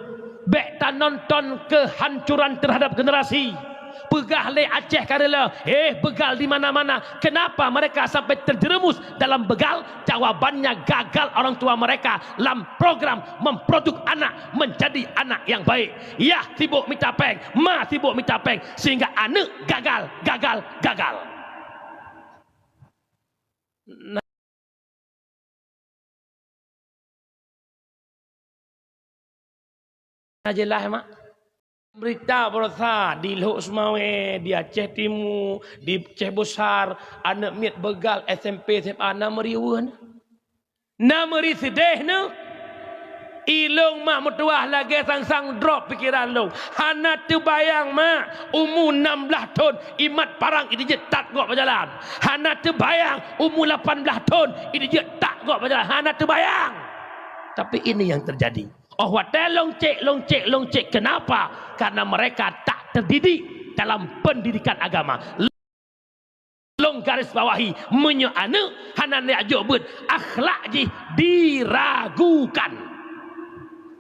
Bèk tanonton kehancuran terhadap generasi. Peugah lé Aceh ka reuloh, "Eh, begal di mana-mana." Kenapa mereka sampai terjerumus dalam begal? Jawabannya gagal orang tua mereka lam program memproduk anak menjadi anak yang baik. Yah sibuk mita péng, ma sibuk mita péng, sehingga aneuk gagal, gagal, gagal. Na jeulaih, mak. Beurita baroesa di Lhok Seumawé, di Aceh Timu, di Aceh Besar, aneuk miet begal S M P, S M A na meuriweueh na. Na meuri seudeh na. Ilôn mak meutuwah lagèe sang-sang drob pikeran lôn. Hana teubayang mak, umu nam blaih thon, imat parang idijeuet that gob bak jalan. Hana teubayang, umu lapan blaih thon, idijeuet that gob bak jalan. Hana teubayang. Tapi ini yang terjadi. Óh watèe lôn cék, lôn cék, lôn cék. Kenapa? Karena mereka tak terdidik dalam pendidikan agama. Lôn garis bawahi, meunyoe aneuk hana neujak jok beuet, akhlak jih diragukan.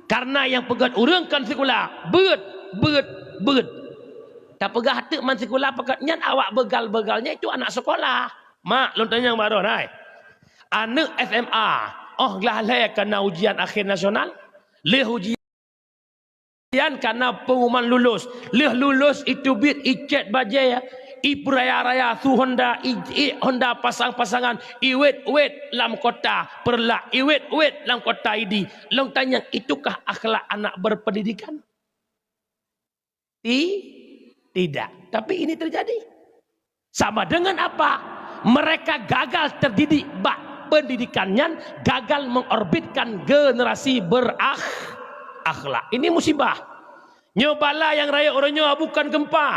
Karena nyang peugöt ureueng kon sikula, beuet, beuet, beuet. Tapeugah teuk man sikula peugöt nyan awak begal-begal nyan itu anak sekolah. Mak, lôn tanyong baroe, hai. Aneuk S M A, óh glah lhèe ka na ujian akhé nasional, lheueh ujian ka na peungumuman lulus. Lheueh lulus iteubiet icèt bajèe, ipeuraya-raya su Honda, i, i Honda pasang-pasangan, iwèt-wèt lam kota Peureulak, iwèt-wèt lam kota Idi. Lôn tanyong, itukah akhlak anak berpendidikan? Ti-, tidak. Tapi ini terjadi. Sama dengan apa? Mereka gagal terdidik bak pendidikan nyan, gagal mengorbitkan generasi berakh-, akhlak. Ini musibah. Nyoe bala nyang rayeuk uroe nyoe bukan gempa.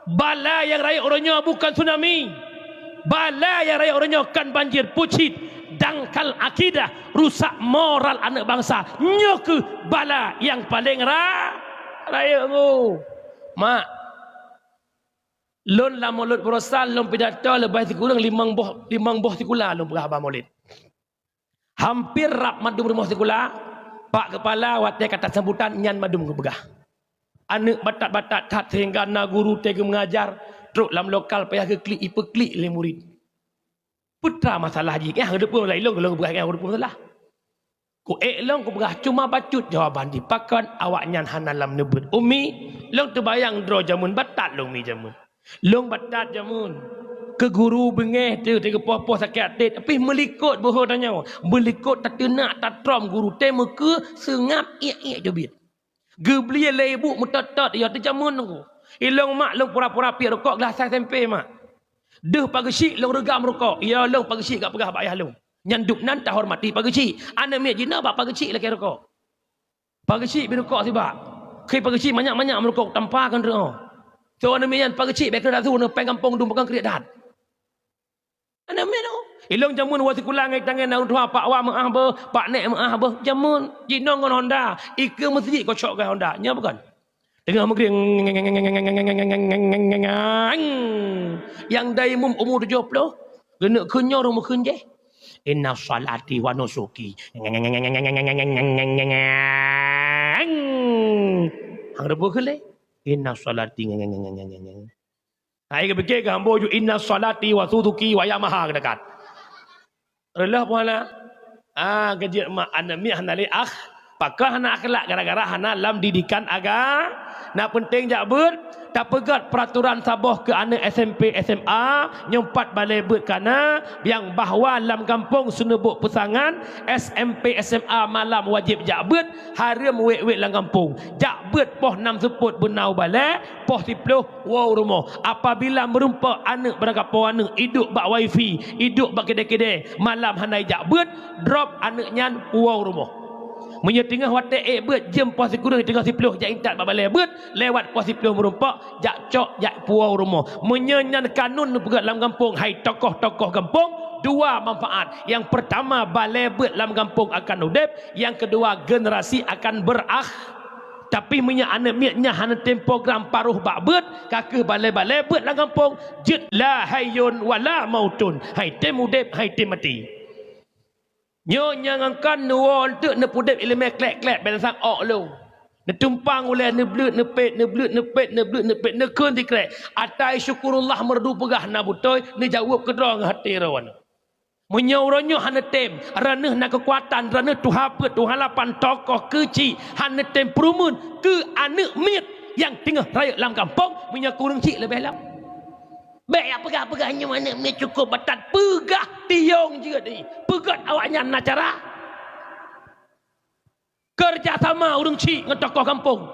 Bala nyang rayeuk uroe nyoe bukan tsunami. Bala nyang rayeuk uroe nyoe kan banjir, pucit, dangkal akidah, rusak moral aneuk bansa. Nyoe keuh bala nyang paleng ra-, rayeuk nyoe. Mak, lôn lam Maulid Baroesa, lôn pidato leubeh sikureueng limong boh, limong boh sikula lôn peugah haba Maulid. Hamper rab mandum rumoh sikula, pak keupala watèe ka tasambutan nyan mandum geupeugah. Aneuk batat-batat that sehingga na guru teuh geumeungajar, trok lam lokal payah geuklik, ipeuklik lé murit. Peue teuma masalah jih? Nyang geuteupeue lom, ilôn, ilôn geupeugah nyang geuteupeue masalah. Ku ék lôn kupeugah cuma bacut jawaban jih, pakon awaknyan hana lam neubeuet. Umi, lôn teubayang droe jameun batat lôn mi jameun. Lôn batat jameun. Keu guru beungéh teuh, teuh geupoh-poh sakét até, tapi meulikot beuhe tanyoe. Meulikot tateunak tatrom guru teuh meukeue seungab iek-iek teubiet. Geubli lé ibu meutot-tot, ya teuh jameun nunggu. Ilôn mak lôn pura-pura piep rukok glah sai SMP mak. Deuh pageusyik lôn reugam rukok, ya lôn pageusyik gak peugah bak ayah lôn. Nyan dum nan tahormati pageue chik. Aneuk miet jinoe bak pageue chik lakée rukok. Pageue chik bri rukok sibak. Khi pageue chik manyak-manyak meurukok tampa keu droe. Soe aneuk miet nyan pageue chik bék keu datu neuh péng gampông dum peugah kriet that. Aneuk miet nyoe. Ilong jameun woe sikula ngai tangai na ureuëng tuha pak wa meuah beuh, pak nek meuah beuh. Jameun jinoe ngon Honda, ikeue meuseujid kocok keu Honda. Nyoe bukan? Teungoh meugrieng, nyang dai mum umu tujoh ploh, geuneuk kheun nyoe rhueng meukheun jih. Inna sholati wa nusuki. Hang reubeuh keu lé. Inna sholati. Hai geupike keu hambo ju inna sholati wa susuki wa Yamaha geudekat. Reuloh puhala. Ah, geujeuet mak aneuk miet hana lé akh, pakon hana akhlak gara-gara hana lam didikan aga. Na peunteng jak beuet, tapeugét peuraturan saboh keu aneuk S M P, S M A, nyang pat balée beuet kana, nyang bahwa lam gampông seuneubok peusangan, S M P, S M A malam wajéb jak beuet, hareuem wék-wék lam gampông. Jak beuet poh nam seupôt beuna u balée, poh siploh woe u rumoh. Apabila meurumpok aneuk beurangkapoe aneuk iduek bak wifi, iduek bak kidée-kidée, malam hana ijak beuet, drop aneuk nyan woe u rumoh. Meunyoe teungoh watée ék beuet jeuem poh sikureueng teungoh siploh jak intat bak balée beuet, lewat poh siploh meurumpok, jak cok jak puwoe u rumoh. Meunyoe nyan kanun neupeugét lam gampông, hai tokoh-tokoh gampông, dua manfaat. Nyang peurtama, balée beuet lam gampông akan udeb, nyang keudua, generasi akan berakh. Tapi meunyoe aneuk miet nyan hana tem program paroh bak beuet, ka kheueh balée-balée beuet lam gampông, jeuet la hayyun wa la mautun, hai tem udeb, hai tem maté. Nyoe nyang angkan neuwoe eunteuk neupeudeb iéleumé klek-klek, beulasang ôk lôn. Neutumpang ulée neubleuet neupet, neubleuet neupet, neubleuet neupet, neukheun sikrek. Ata syukurullah meureudu peugah na beutôi, neujaweueb keudroe ngon até droe. Meunyoe uroe nyoe hana tem, droeneuh na keukuatan, droeneuh tuha peuet, tuha lapan, tokoh keuchik, hana tem peureumeun keu aneuk miet nyang teungoh rayeuk lam gampông, meunyoe kureueng chik leubeh lom. Bék jak peugah-peugah nyoe aneuk miet cukôp batat, peugah tiong jeuet, peugét awaknyan na cara. Keureuja sama ureuëng chik ngon tokoh gampông.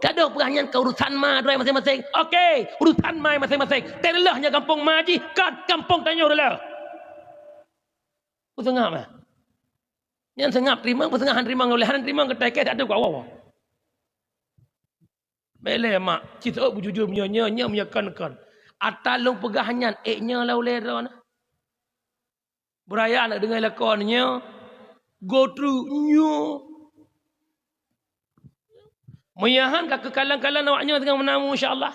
Gadôh peugah nyan keu urusan ma droe maséng-maséng. Oke, urusan ma maséng-maséng. Teureuleuh nyan gampông ma jih, ka gampông tanyoe reuleuh. Peuseungab, eh? Nyan seungab teurimong, peuseungab han teurimong, uleh han teurimong keu takai satu keu awak. Bék lé mak, ci seuôt beujujur meunyoe nyoe, nyoe meunyoe kon, kon. Ata lôn peugah nyan, ék nyoe la ulée droe na. Beuraya aneuk deungoe lakoe nyoe, go through nyoe. Meunyoe han ka keukalan-kalan awak nyoe teungoh meunamu, insya Allah.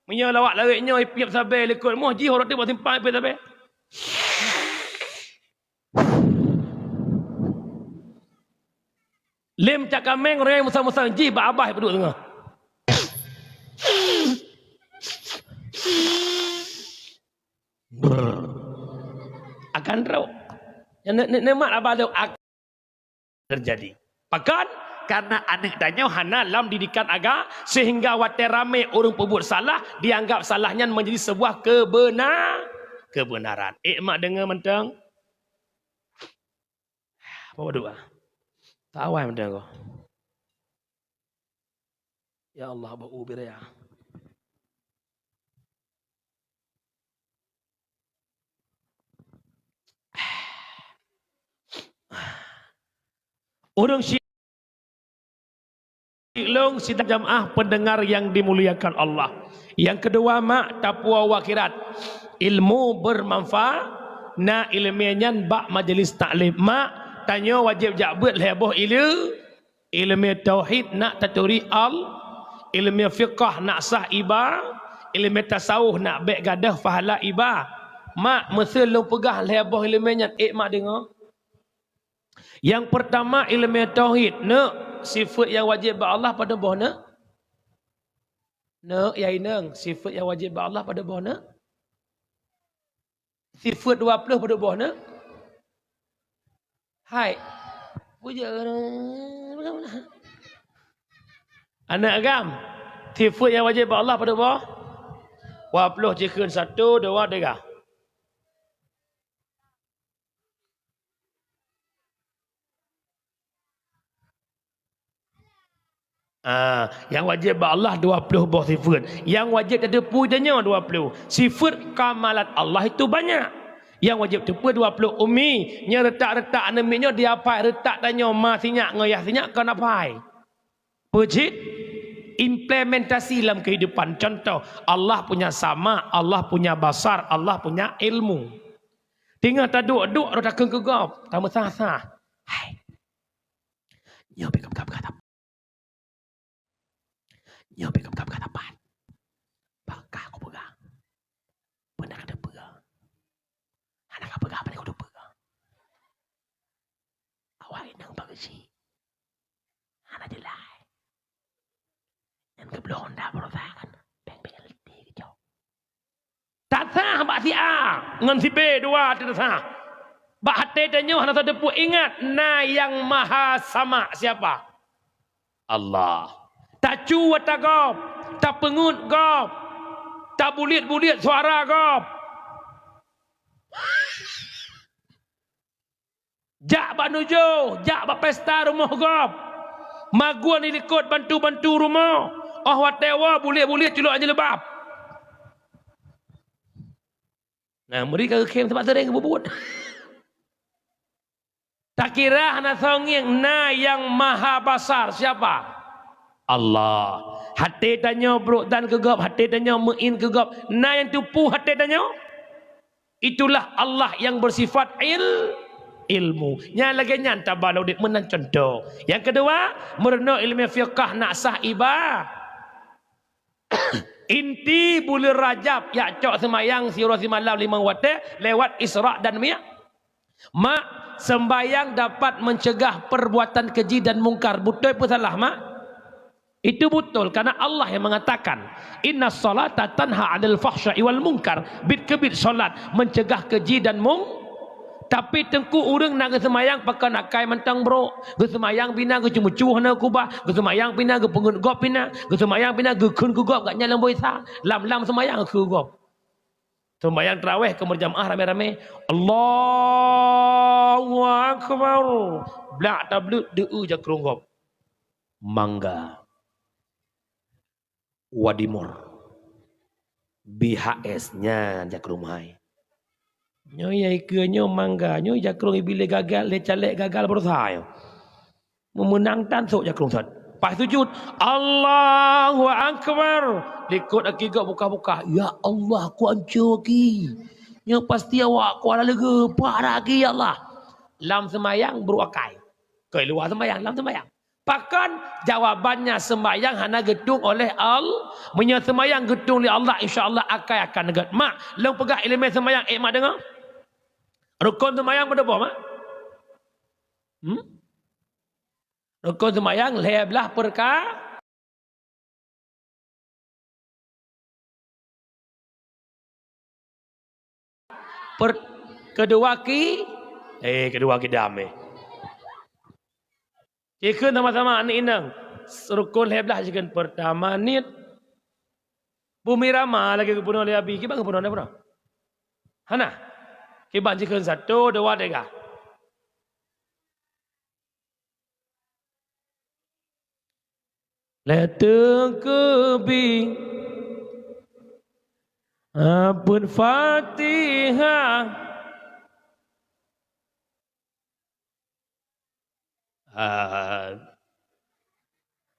Meunyoe lawak lawét nyoe, ipiep sabe likot moh jih, rot teuh bak simpang ipiep sabe. Lem cak kaméng, reng musang-musang jih bak abah peuduek teungoh. Brrr. Akan trok. Nyan ne-, ne-, nikmat abah tu ak-, terjadi. Pakon? Karena aneuk tanyoe hana lam didikan aga, sehingga watée ramé ureuëng peubuet salah, dianggap salah nyan menjadi sebuah kebena-, kebenaran. Ék mak deungoe mantong? Apa doa? Tawai mantong ko. Ya Allah, bak ubir ya. Ureuëng syiek lôn sidang jamaah pendengar yang dimuliakan Allah. Yang kedua, mak, tapuwoe u akhirat. Ilmu bermanfaat, na iéleumé nyan bak majelis taklim. Mak, tanyoe wajéb jak beuet lhée boh ileu-, Iéleumé tauhid nak taturi Al-, iéleumé fiqah nak sah iba-, iéleumé tasawuf nak bék gadôh pahala iba. Mak, meuseu lôn peugah lhée boh iéleumé nyan, ék mak deungoe. Nyang peurtama iéleumé tauhid, neuk, sifeuet nyang wajéb bak Allah padub boh neuk? Neuk, ya inong, sifeuet nyang wajéb bak Allah padub boh neuk? Sifeuet dua ploh padub boh neuk? Hai. Puja. Aneuk agam, sifeuet nyang wajéb bak Allah padub boh? Dua ploh, cikheun satu, dua, tiga. Ah, nyang wajéb bak Allah dua ploh boh sifeuet. Nyang wajéb tateupeue tanyoe dua ploh. Sifeuet kamalat Allah itu banyak. Nyang wajéb teupeue dua ploh ummi, nyoe reutak-reutak aneuk miet nyoe diapai, reutak tanyoe ma sinyak ngon yah sinyak kon apai. Peue cit? Implementasi lam keuhidupan. Contoh, Allah punya sama, Allah punya basar, Allah punya ilmu. Teungoh taduek-duek, roh takheun keu gob, tameusa-sa. Hai. Nyoe pih ka peugah-peugah sapat. Nyoe pih ka peugah-peugah sapat. Bak ka kupeugah. Beuna ka teupeue. Hana ka peugah, pane ka teupeue. Awak inong bak geuchik. Hana jeulaih. Nyan geubloe honda baroesa kan. Beng-beng leuti geucok. Tasah bak si A ngon si B dua tasah. Bak até tanyoe hana tateupeue, ingat, na Nyang Maha Sama siapa? Allah. Tacu ata gob, tapeungeut gob, tabuliet-buliet suara gob. Jak bak nujoh, jak bak pesta rumoh gob. Magun ilikot bantu-bantu rumoh. Óh watée woe buliek-buliek culok jeuleuba. Nah, meuri ka geukhém sabab seuring geububuet. Takira hana soe ngieng, na Nyang Maha Basar. Siapa? Allah. Até tanyoe brok dan keu gob, até tanyoe meu'in keu gob. Na nyang teupeue até tanyoe? Itulah Allah yang bersifat il-, ilmu. Nyang lagée nyan tabalok udeb meunan contoh. Nyang keudua, meurunoe ileumé fiqah nak sah iba-, inti buleuen Rajab, jak cok seumayang siuroe simalam limong watée lewat Isra dan Mi-, Mak, sembahyang dapat mencegah perbuatan keji dan mungkar. Beutôi peu salah, Mak? Itu betul, karena Allah yang mengatakan, "Inna salata tanha 'anil fahsya'i wal munkar." Bit keubiet salat mencegah keji dan mung-, tapi teungku ureuëng na geuseumayang pakon akai mantong brok, geuseumayang pih na geuceumucu hana kubah, geuseumayang pih na geupeungeut gob pih na, geuseumayang pih na geukheun keu gob gak nyan lam boh Isa, lam-lam seumayang keu gob. Seumayang tarawéh keu meurjamaah ramé-ramé, Allahu Akbar, blak tableut deu-eu jakrong gob. Mangga. Wadimor. B H S nyan jakrong hai. Nyoe yai keue nyoe mangga, nyoe jakrong ibilih gagal, lé calék gagal beureusaha nyoe. Meumeunang tan sôk jakrong sot. Pas sujud, Allahu Akbar. Likot aki gok bukah-bukah. Ya Allah, ku anco aki. Nyoe pasti awak ku ala leugeue, parak aki ya Allah. Lam seumayang brok akai. Keu luwa seumayang, lam seumayang. Pakon? Jawabannya, sembahyang hana geutueng oleh Al-, meunyoe sembahyang geutueng lé Allah, insya Allah akai akan gét. Mak, lôn peugah ileumé sembahyang, ék mak deungoe? Rukon sembahyang padub boh, Mak? Hmm? Rukon sembahyang lhée blaih perka-, Per-, keudua ki-, eh, keudua kidam, eh. Cikheun sama-sama aneuk inong. Rukon lhée blaih cikheun, peurtama niet. Bumi rama lagée geupunoe lé Abi, kiban geupunoe, na punoe? Hana. Kiban cikheun satu, dua, tiga. Lhée teukeubi, a, peuet Fatihah. A,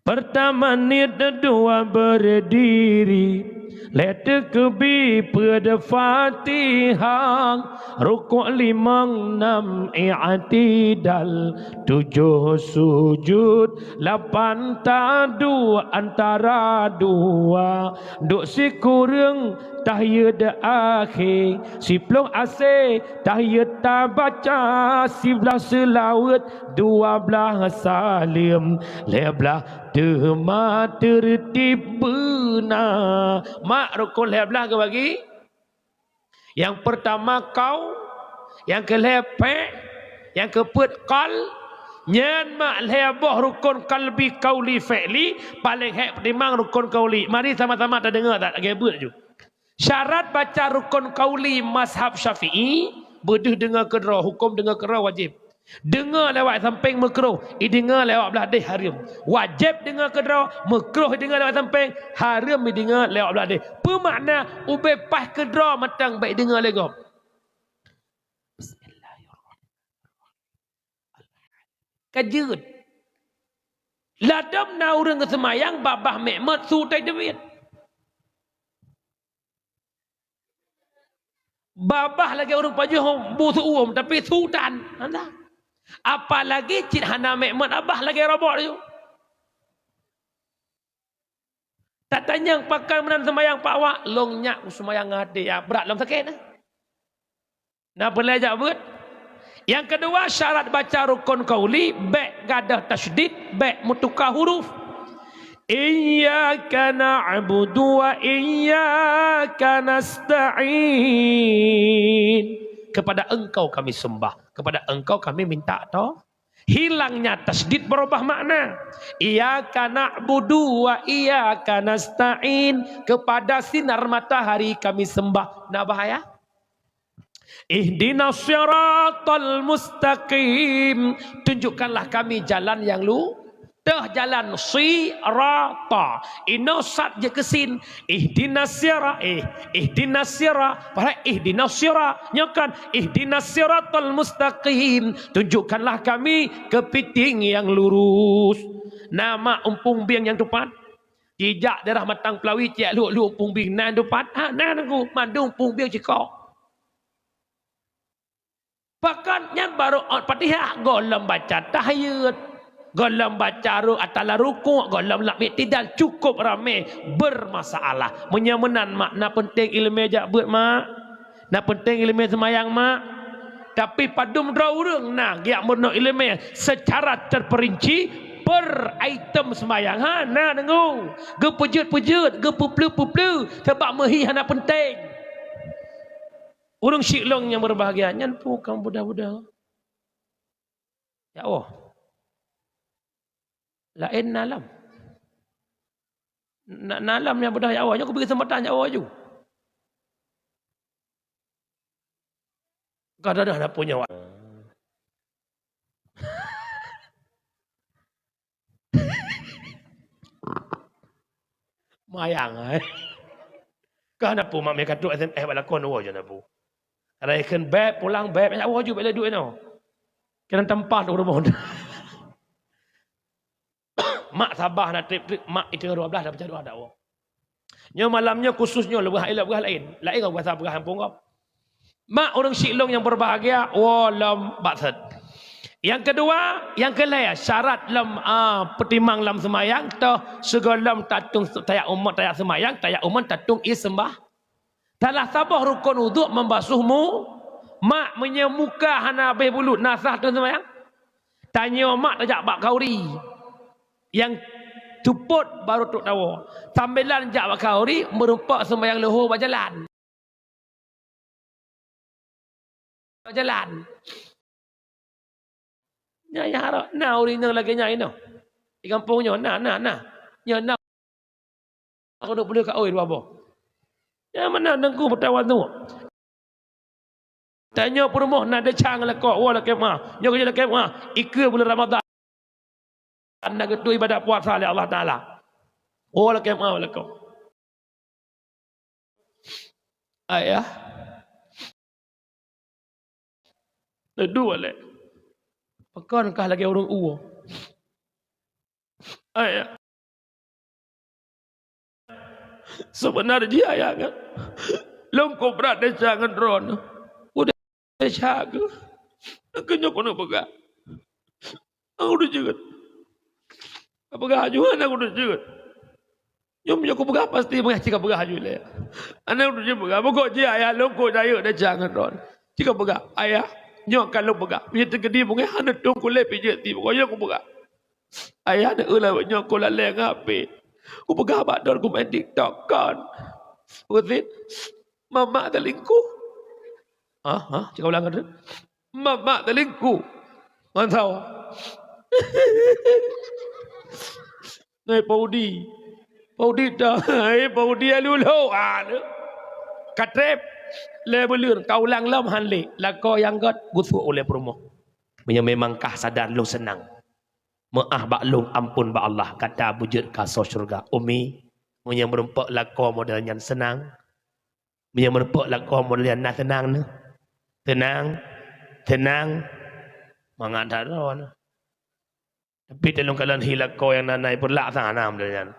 Peurtama niet, dua berdiri, lhée teukeubi, peuet Fatihah, rukuk, limong, nam i'tidal, tujoh sujud, lapan taduek antara dua, duek sikureueng tahiyat akhé, siploh asée tahiyat tabaca, siblaih seulaweuet, dua blaih saleuem, lhée blaih teuma teurtib beuna. Mak, rukon lhée blaih geubagi. Nyang peurtama kau, nyang keulhée pék, nyang keupeuet kal, nyan mak lhée boh rukon kalbi, kauli, fi'li, paléng hék peutimang rukon kauli. Mari sama-sama tadeungoe that lagée beuet ju. Syarat baca rukon kauli mazhab Syafi'i, beudeuh deungoe keudroe, huköm deungoe keudroe wajéb. Deungoe lewat sampéng meukruh, ideungoe lewat blaih deh hareuem. Wajéb deungoe keudroe, meukruh ideungoe lewat sampéng, hareuem ideungoe lewat blaih deh. Peue makna ubé paih keudroe mantong bék ideungoe lé gob? Ka jeuet. Ladom na ureuëng geuseumayang babah méh meuet su tai teubiet. Babah lagée ureuëng pajoh bu seuuem, tapi su tan. Apalagi cit hana méh meuet babah lagée robot nyoe. Tatanyong pakon meunan seumayang pak awak, lôn nyak seumayang ngon até, ya, brat lom sakét. Na peulajak beuet. Nyang keudua, syarat baca rukun qauli, bék gadôh tasydid, bék meutuka huruf. Iyyaka na'budu wa iyyaka nasta'in. Kepada Engkau kami sembah, kepada Engkau kami minta to-, Hilangnya tasydid berubah makna. Iyyaka na'budu wa iyyaka nasta'in. Kepada sinar matahari kami sembah. Nah, bahaya. Ihdinas siratal mustaqim. Tunjukkanlah kami jalan yang lu-, teuh jalan sirata. Inoe sad jeuet keu sin. Ihdinas sira-, eh, ihdinas sira-, padahai ihdinas sira-, nyoe kan ihdinas siratal mustaqim, tunjukkanlah kami keupiting nyang lurus. Na mak umpung bieng nyang tupat? Ijak daerah Matang Peulawi, ciek luek-luek umpung bieng, na tupat? Ha, na nangku, mandum umpung bieng cikok. Pakon nyan barô ôt Fatihah, gohlom baca tahiyat, gohlom baca ru-, atala rukuk, gohlom lam iktidal, cukup ramé, bermasalah. Meunyoe meunan, mak, na peunteng ileumé jak beuet, mak. Na peunteng ileumé seumayang, mak. Tapi padum droe ureuëng na geujak meurunoe ileumé secara terperinci per item seumayang. Ha, na deungoe. Geupeujeuet-peujeuet, geupeupleue-peupleue, sabab meuhi hana peunteng. Ureuëng syiek lôn nyang beubahgia, nyan peue ka meubuda-buda. Ya Allah. Laén na lam. Na, na lam nyang beudah ya Allah, nyoe kubri keuseumpatan ya Allah ju. Kadang-kadang na punya wa-, Mayang, eh. Ka na pu mak meukat trok S M S bak lakon, woe je na pu. Ada ikheun beb, pulang beb, ya woe ju bek le duek inoe. Kena tempat ureuëng mohon. Mak sabar na trip-trip, mak itu dua belas dah pecah dua dak woe. Nyoe malam nyoe khusus nyoe leubeh, leubeh laén. Laén ngon bahasa peugah kampung kau. Mak ureuëng syiek lôn nyang beubahgia, woe lom bak set. Nyang keudua, nyang keulhèe, syarat lom, a, peutimang lam seumayang, toh sigohlom tatung tajak umat tajak seumayang, tajak umat tatung ie seumbah. Salah saboh rukon uduk membasuh mu-, mak meunyoe muka hana habéh bulut, na sah teun seumayang? Tanyoe mak tajak bak khauri. Nyang seupôt barô trok tawoe. Sambilan jak bak khauri, meurumpok seumayang leuhô bak jalan. Jalan. Nyan, nyan harok. Na ureuëng nyang lagée nyan inoe. Di gampông nyoe, na, na, na. Nyoe na. Aku dua puluh ka oi dua boh. Nyan mana nengku bertawaduk. Tanyoe peurumoh na desya ngon lakoe, woe lakée meuah. Nyoe keuh lakée meuah. Ikeue buleuen Ramadhan. Na geutôi ibadat puasa lé Allah Taala. Oh, lakée meuah lakoe. Ayah. Neudua lé. Pakon kah lagée ureuëng uwoe. Ayah. Seubeuna jih ayah nyan. Lôn kobra desya ngon droeneuh. Udeb desya keuh. Keuh nyoe keuneuk peugah. Aku teuh jeuet. Peugah aju hana aku teuh jeuet. Nyoe meunyoe kupeugah pasti peugah cit kapeugah aju lé. Hana aku teuh jeuet peugah. Pokok jih ayah lôn kok jayuk desya ngon droeneuh. Cit kapeugah, ayah, nyoe ka lôn peugah. Meunyoe teukeudi beungéh hana tông kulét pih jeuet ti. Pokok nyoe kupeugah. Ayah neueu lawét nyoe kon lalée ngon H P. Kupeugah bak droe kumain TikTok kon. Usit, mamak selingkuh. Hah? Hah? Cakap ulang kan? Mamak selingkuh. Mantap. Nai Paudi. Paudi dah. Hai Paudi alu lo. Ah, le. Katrep. Le beleur. Kau ulang lom han lé. Lakoe nyang gét gusuk ulée peurumoh. Meunyoe memang kah sadar lôn seunang. Meu'ah bak lôn, ampôn bak Allah, gata beujeuet ka soe syeuruga. Umi, meunyoe meurumpok lakoe model nyan seunang, meunyoe meurumpok lakoe model nyan na seunang neuh. Seunang, seunang, mangat that droeneuh. Tapi teuh lôn kalon hi lakoe nyang na-na ipeulak sang hana model nyan.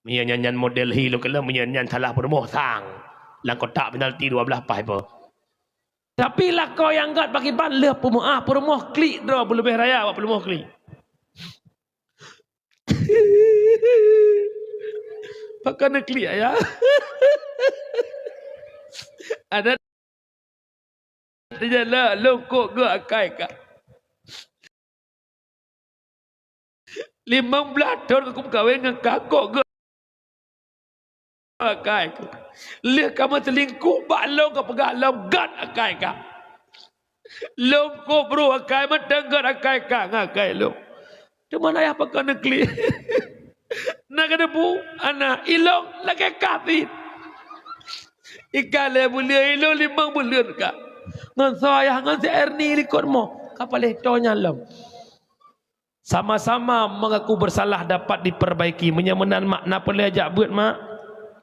Meunyoe nyan, nyan model hi lôn kalon, meunyoe nyan salah peurumoh sang. Lam kotak penalti dua belas paih po. Tapi lakoe nyang gét pakriban lheueh peumeu'ah peurumoh klik droe beuleubeh raya bak peurumoh klik. Pakon neuklik ayah. Ada Teujalan lôn kok geuh akai kah. Limong blaih thon ka kumeukawen ngon kah kok geuh akai kah. Lheueh ka meuseulingkuh bak lôn ka peugah lom gét akai kah. Lôn kok brôk akai mantong gét akai kah ngon akai lôn. Teuma ayah pakon neuklik. Na ka neupeu, ana ilong lagèe kah pih. Ikan lhèe buleuen ilong limong buleuen ka. Ngon soe ayah ngon si Erni likot mo, ka paléh toe nyan lom. Sama-sama mengaku bersalah dapat diperbaiki. Meunyoe meunan mak, na peureulèe jak beuet mak?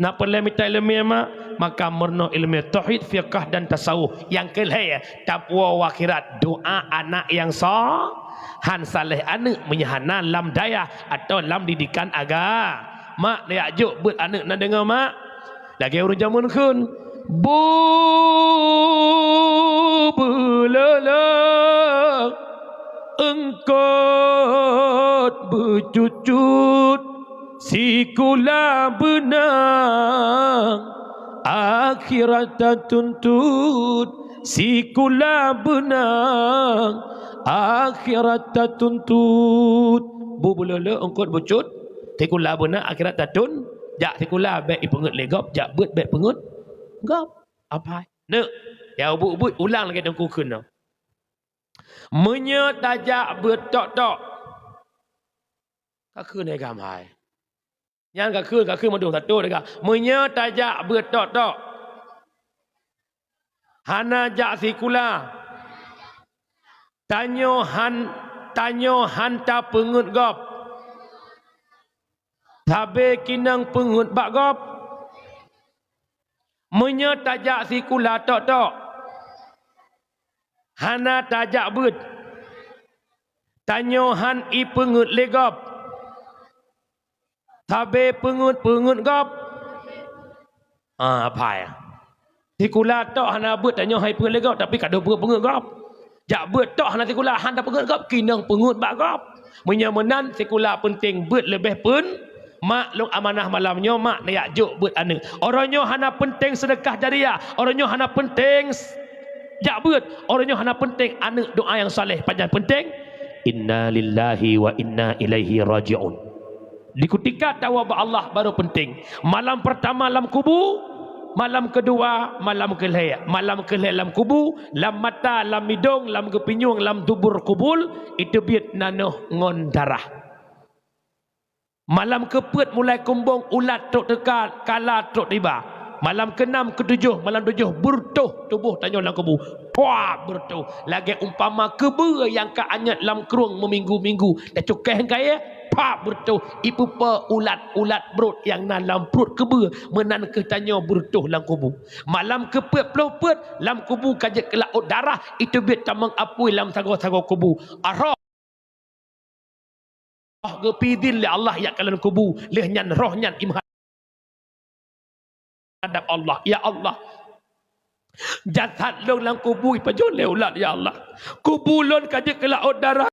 Na peureulèe mita ileumèe mak? Maka meurunoe ileumèe tauhid, fiqah dan tasawuf. Nyang keu lhèe, taqwa akhirat, doa anak nyang so-, han saleh aneuk meunyoe hana lam dayah atawa lam didikan aga-, mak, jak jok beuet aneuk na deungoe mak. Lagèe ureueng jameun kheun, bu beuleuleuk eungkot beucut-cut, sikula beunang akhirat tatuntut. Sikula beunang akhirat tatuntut. Bu beuleuleuk eungkot beucut, sikula beunang akhirat tatun-, jak sikula bèk ipeungeut lé gob, jak beuet bèk peungeut gob. Apai? Neuk, ya ubit-ubit ulang lagèe teungku kheun nyoe. Meunyoe tajak beuet tok-tok, ka kheun lé gam hai. Nyan ka kheun, ka kheun mandum satu teuga. Meunyoe tajak beuet tok-tok, hana jak sikula, tanyoe han, tanyoe han tapeungeut gob, sabe kinong peungeut bak gob. Meunyoe tajak sikula tok-tok, hana tajak beuet, tanyoe han ipeungeut lé gob, sabe peungeut-peungeut gob. Ah, apai? Sikula tok hana beuet, tanyoe han ipeungeut lé gob, tapi ka deuh peungeut-peungeut gob. Jak beuet tok hana sikula, han tapeungeut gob, kinong peungeut bak gob. Meunyoe meunan, sikula peunteng beuet leubeh peun-, mak, lôn amanah malam nyoe, mak, neujak jok beuet aneuk. Uroe nyoe hana peunteng seudeukah jariah, uroe nyoe hana peunteng s-, jak beuet, uroe nyoe hana peunteng aneuk doa nyang saleh, pajan peunteng? Inna lillahi wa inna ilaihi raji'un. Di kutika tawoe bak Allah baru peunteng. Malam peurtama lam kubu, malam keudua, malam keulhèe. Malam keulhèe lam kubu, lam mata, lam idong, lam geupinyueng, lam dubur kubul, iteubiet nanoh ngon darah. Malam keupeuet mulai kumbong ulat trok teuka, kala trok tiba. Malam keunam, keutujoh, malam tujoh beureutoh tuboh tanyoe lam kubu. Pah, beureutoh. Lagèe umpama keubeue nyang ka anyot lam krueng meuminggu-minggu. Tacukèh kayèe, pah, beureutoh. Ipeupo ulat-ulat brot nyang na lam pruet keubeue. Meunan kheueh tanyoe beureutoh lam kubu. Malam keupeuet ploh peuet, lam kubu ka jeuet keu laôt darah, iteubiet tamong apui lam sagoe-sagoe kubu. Arhah. Geupi idhin lé Allah jak kalon kubu, lheueh nyan roh nyan imeuhadab Allah. Ya Allah, jasad lôn lam kubu ipajoh lé ulat, ya Allah. Kubu lôn ka jeuet keu laôt darah.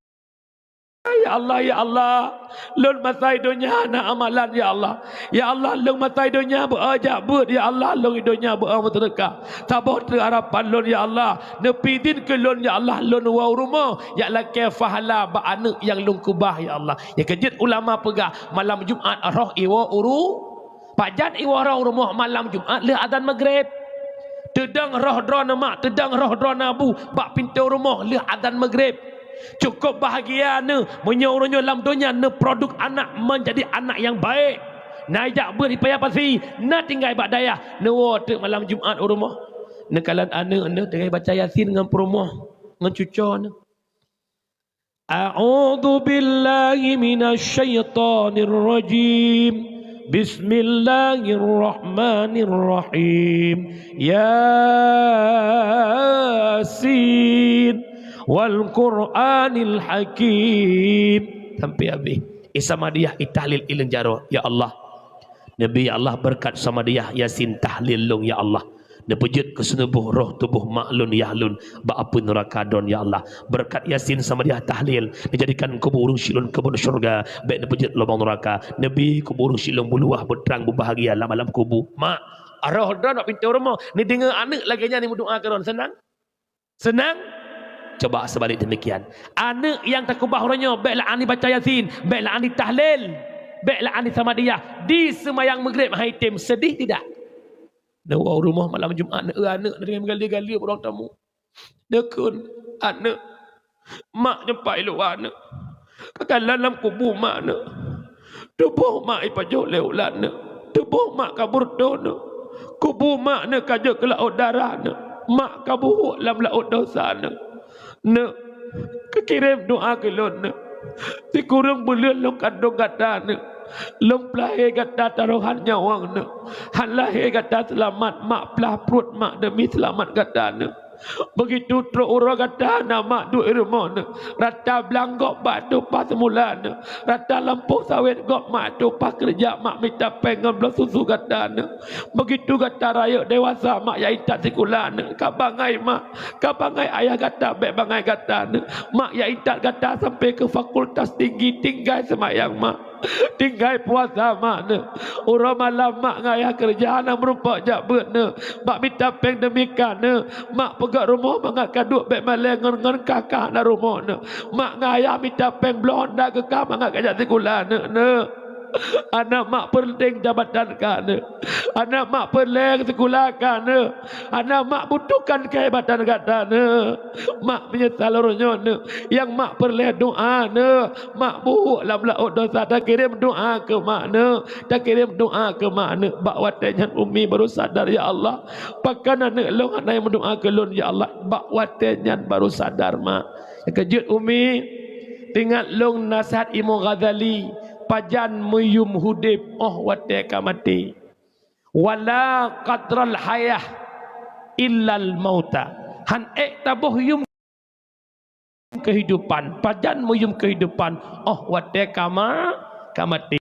Ya Allah, ya Allah, lôn masa i donya hana amalan, ya Allah. Ya Allah, lôn masa i donya beu-o jak beuet, ya Allah, lôn i donya beu-o meuseudeukah. Saboh treuk harapan lôn, ya Allah, neupi idhin keu lôn, ya Allah, lôn woe u rumoh, jak lakèe pahala bak aneuk nyang lôn keubah, ya Allah. Nyang keujeuet ulama peugah, malam Jumat roh iwoe u ru-, pajan iwoe roh u rumoh malam Jumat lheueh azan Maghrib. Teudong roh droeneuh mak, teudong roh droeneuh abu bak pintoe rumoh lheueh azan Maghrib. Cukôp bahagia neuh meunyoe uroe nyoe lam donya neuproduk anak meunjadi anak nyang baik. Na ijak beuet i paya pasi, na tinggai bak dayah, neuwoe teuk malam Jumat u rumoh. Neukalon aneuk neuh tinggai baca Yasin ngon peurumoh, ngon cucoe neuh. A'udzu billahi minasy syaithanir rajim. Bismillahirrahmanirrahim. Yasin, wal Qur'anil Hakim. Sampai habéh. I Samadiyah, i tahlil, i leung jaroe. Ya Allah. Nabi, ya Allah, beureukat Samadiyah, Yasin, tahlil lôn, ya Allah. Neupeujeuet keu seunuboh roh tuboh mak lôn, yah lôn, bak apui nuraka dron, ya Allah. Beureukat Yasin, Samadiyah, tahlil, neujadikan kubu ureuëng syiek lôn keubon syeuruga, bék neupeujeuet lubang nuraka. Nabi, kubu ureuëng syiek lôn beuluwah, beutrang, beubahgia lam alam kubu. Mak, roh droeneuh bak pintoe rumoh, neudeungoe aneuëk lagée nyan meudoá keu droeneuh, seunang? Seunang? Coba seubalik deumikian. Aneuëk nyang takubah uroe nyoe, bék la'an jibaca Yasin, bék la'an jitahlil, bék la'an jisamadiyah, jiseumayang Maghrib han jitem, seudeh tidak? Neuwoe u rumoh malam Jumat, neueu aneuëk, neudeungoe meugalie-galie bak ruang tamu. Neukheun, "Aneuëk, mak nyoe pat i luwa neuëk. Ka kalon lam kubu mak neuëk. Tuboh mak jipajoh lé ulat neuëk. Tuboh mak ka beureutoh neuëk. Kubu mak neuëk ka jeuet keu laôt darah neuëk. Mak ka buhôk lam laôt desya neuëk. Neuëk, keu kirém doá keu lôn neuëk. Sikureueng buleuen lôn kandong gata neuëk. Lôn peulahé gata taroh han nyawöng neuëk. Han lahé gata seulamat, mak plah pruet mak deumi seulamat gata neuëk." Beugitu trok uroe gata na mak duek i rumoh neuëk, rata blang gob mak tumpah seumula neuëk, rata lampôh sawét gob mak tumpah keureuja, mak mita péng ngon bloe susu gata neuëk. Beugitu gata rayeuk dewasa, mak jak intat sikula neuëk, ka bangai mak, ka bangai ayah gata, bék bangai gata neuëk. Mak jak intat gata sampai keu fakultas tinggi, tinggai seumayang mak. Tinggai puasa mak neuëk. Uroe malam mak ngon ayah keureuja hana meurumpok jak beuet neuëk. Mak mita péng deumi ka neuëk. Mak peugöt rumoh mangat ka duek bék malée ngon, ngon kah-kah hana rumoh neuëk. Mak ngon ayah mita péng bloe honda keu kah mangat ka jak sikula neuëk, neuëk. Hana mak peureulée jabatan ka neuëk. Hana mak peureulée sikula ka neuëk. Hana mak butuhkan keuhebatan gata neuëk. Mak meunyeusal uroe nyoe neuëk. Nyang mak peureulée doá neuëk. Mak buhôk lam laôt desya, takirém doá keu mak neuëk. Takirém doá keu mak neuëk. Bak watée nyan Umi baru sadar, "Ya Allah, pakon aneuëk lôn hana nyang meudoá keu lôn, ya Allah?" Bak watée nyan baru sadar mak. Nyang keujeuet Umi, teuingat lôn naseuhat Imam Ghazali, pajan meuyum udeb óh watée ka maté. "Wala qadral hayah illal mauta." Han ék taboh yum keuhidupan, pajan meuyum keuhidupan óh watée ka ma-, ka maté.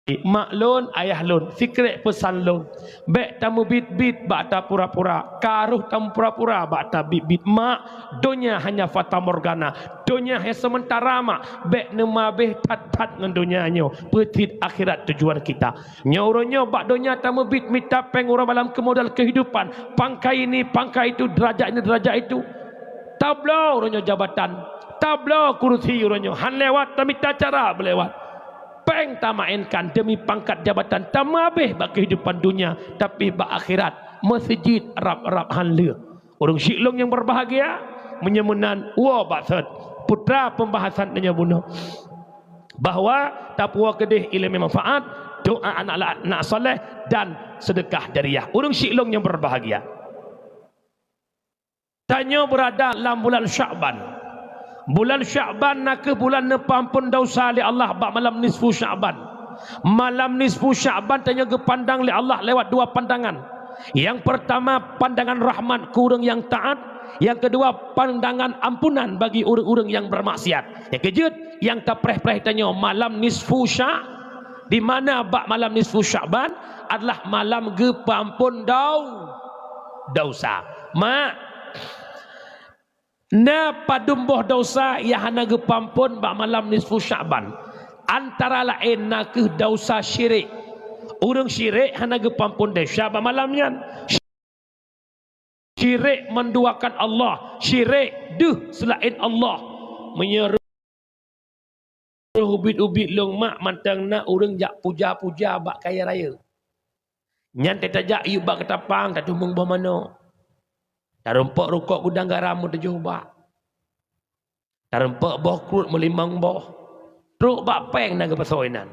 Mak lôn, ayah lôn, sikrék peusan lôn, bék tameubiet-biet bak tapura-pura, ka rhoh tamupura-pura bak tabiet-biet. Mak, donya hanya fatamorgana, donya hanya seumeuntara mak, bék neumabeh that-that ngon donya nyoe, peucit akhirat tujuan kita. Nyoe uroe nyoe bak donya tameubiet mita péng uroe malam keu modal keuhidupan, pangkai ini, pangkai itu, derajat ini, derajat itu. Tabloe uroe nyoe jabatan, tabloe kurusi uroe nyoe, han lewat tamita cara beulewat. Péng tamaénkan deumi pangkat jabatan, tameuabeh bak keuhidupan donya, tapi bak akhirat meuseujid rab-rab han leueh. Ureuëng syiek lôn nyang beubahgia, meunyoe meunan woe bak sot putra peumbahasan tanyoe bunoe. Bahwa tapuwoe keudeh iéleumé manfaat, doa anak la-, anak saleh, dan seudeukah jariyah. Ureuëng syiek lôn nyang beubahgia, tanyoe beurada lam bulan Syakban. Bulan Syakban nakeuh bulan neupeuamphon desya lé Allah bak malam nisfu Syakban. Malam nisfu Syakban tanyoe geupandang lé Allah lewat dua pandangan. Nyang peurtama pandangan rahmat keu ureuëng nyang taát, nyang keudua pandangan ampunan bagi ureuëng-ureuëng nyang beurmaksiat. Nyang keujeuet nyang tapreh-preh tanyoe malam nisfu Sya-, di mana bak malam nisfu Syakban adalah malam geupeuamphon dau-, desya. Mak, na padum boh desya nyang hana geupeuamphon bak malam nisfu Syakban. Antara laén nakeuh desya syirik. Ureuëng syirik hana geupeuamphon desya bak malam nyan. Syirik menduakan Allah, syirik deuh seulaén Allah. Meunyoe roh ubit-ubit lôn mak mantong na ureuëng jak puja-puja bak kayée rayeuk. Nyan tajak yub bak keutapang, tatumeung boh manok. Tarumpok rukok gudang garam meutujoh bak. Tarumpok boh kruet meulimong boh. Trok bak péng na geupasoe inan.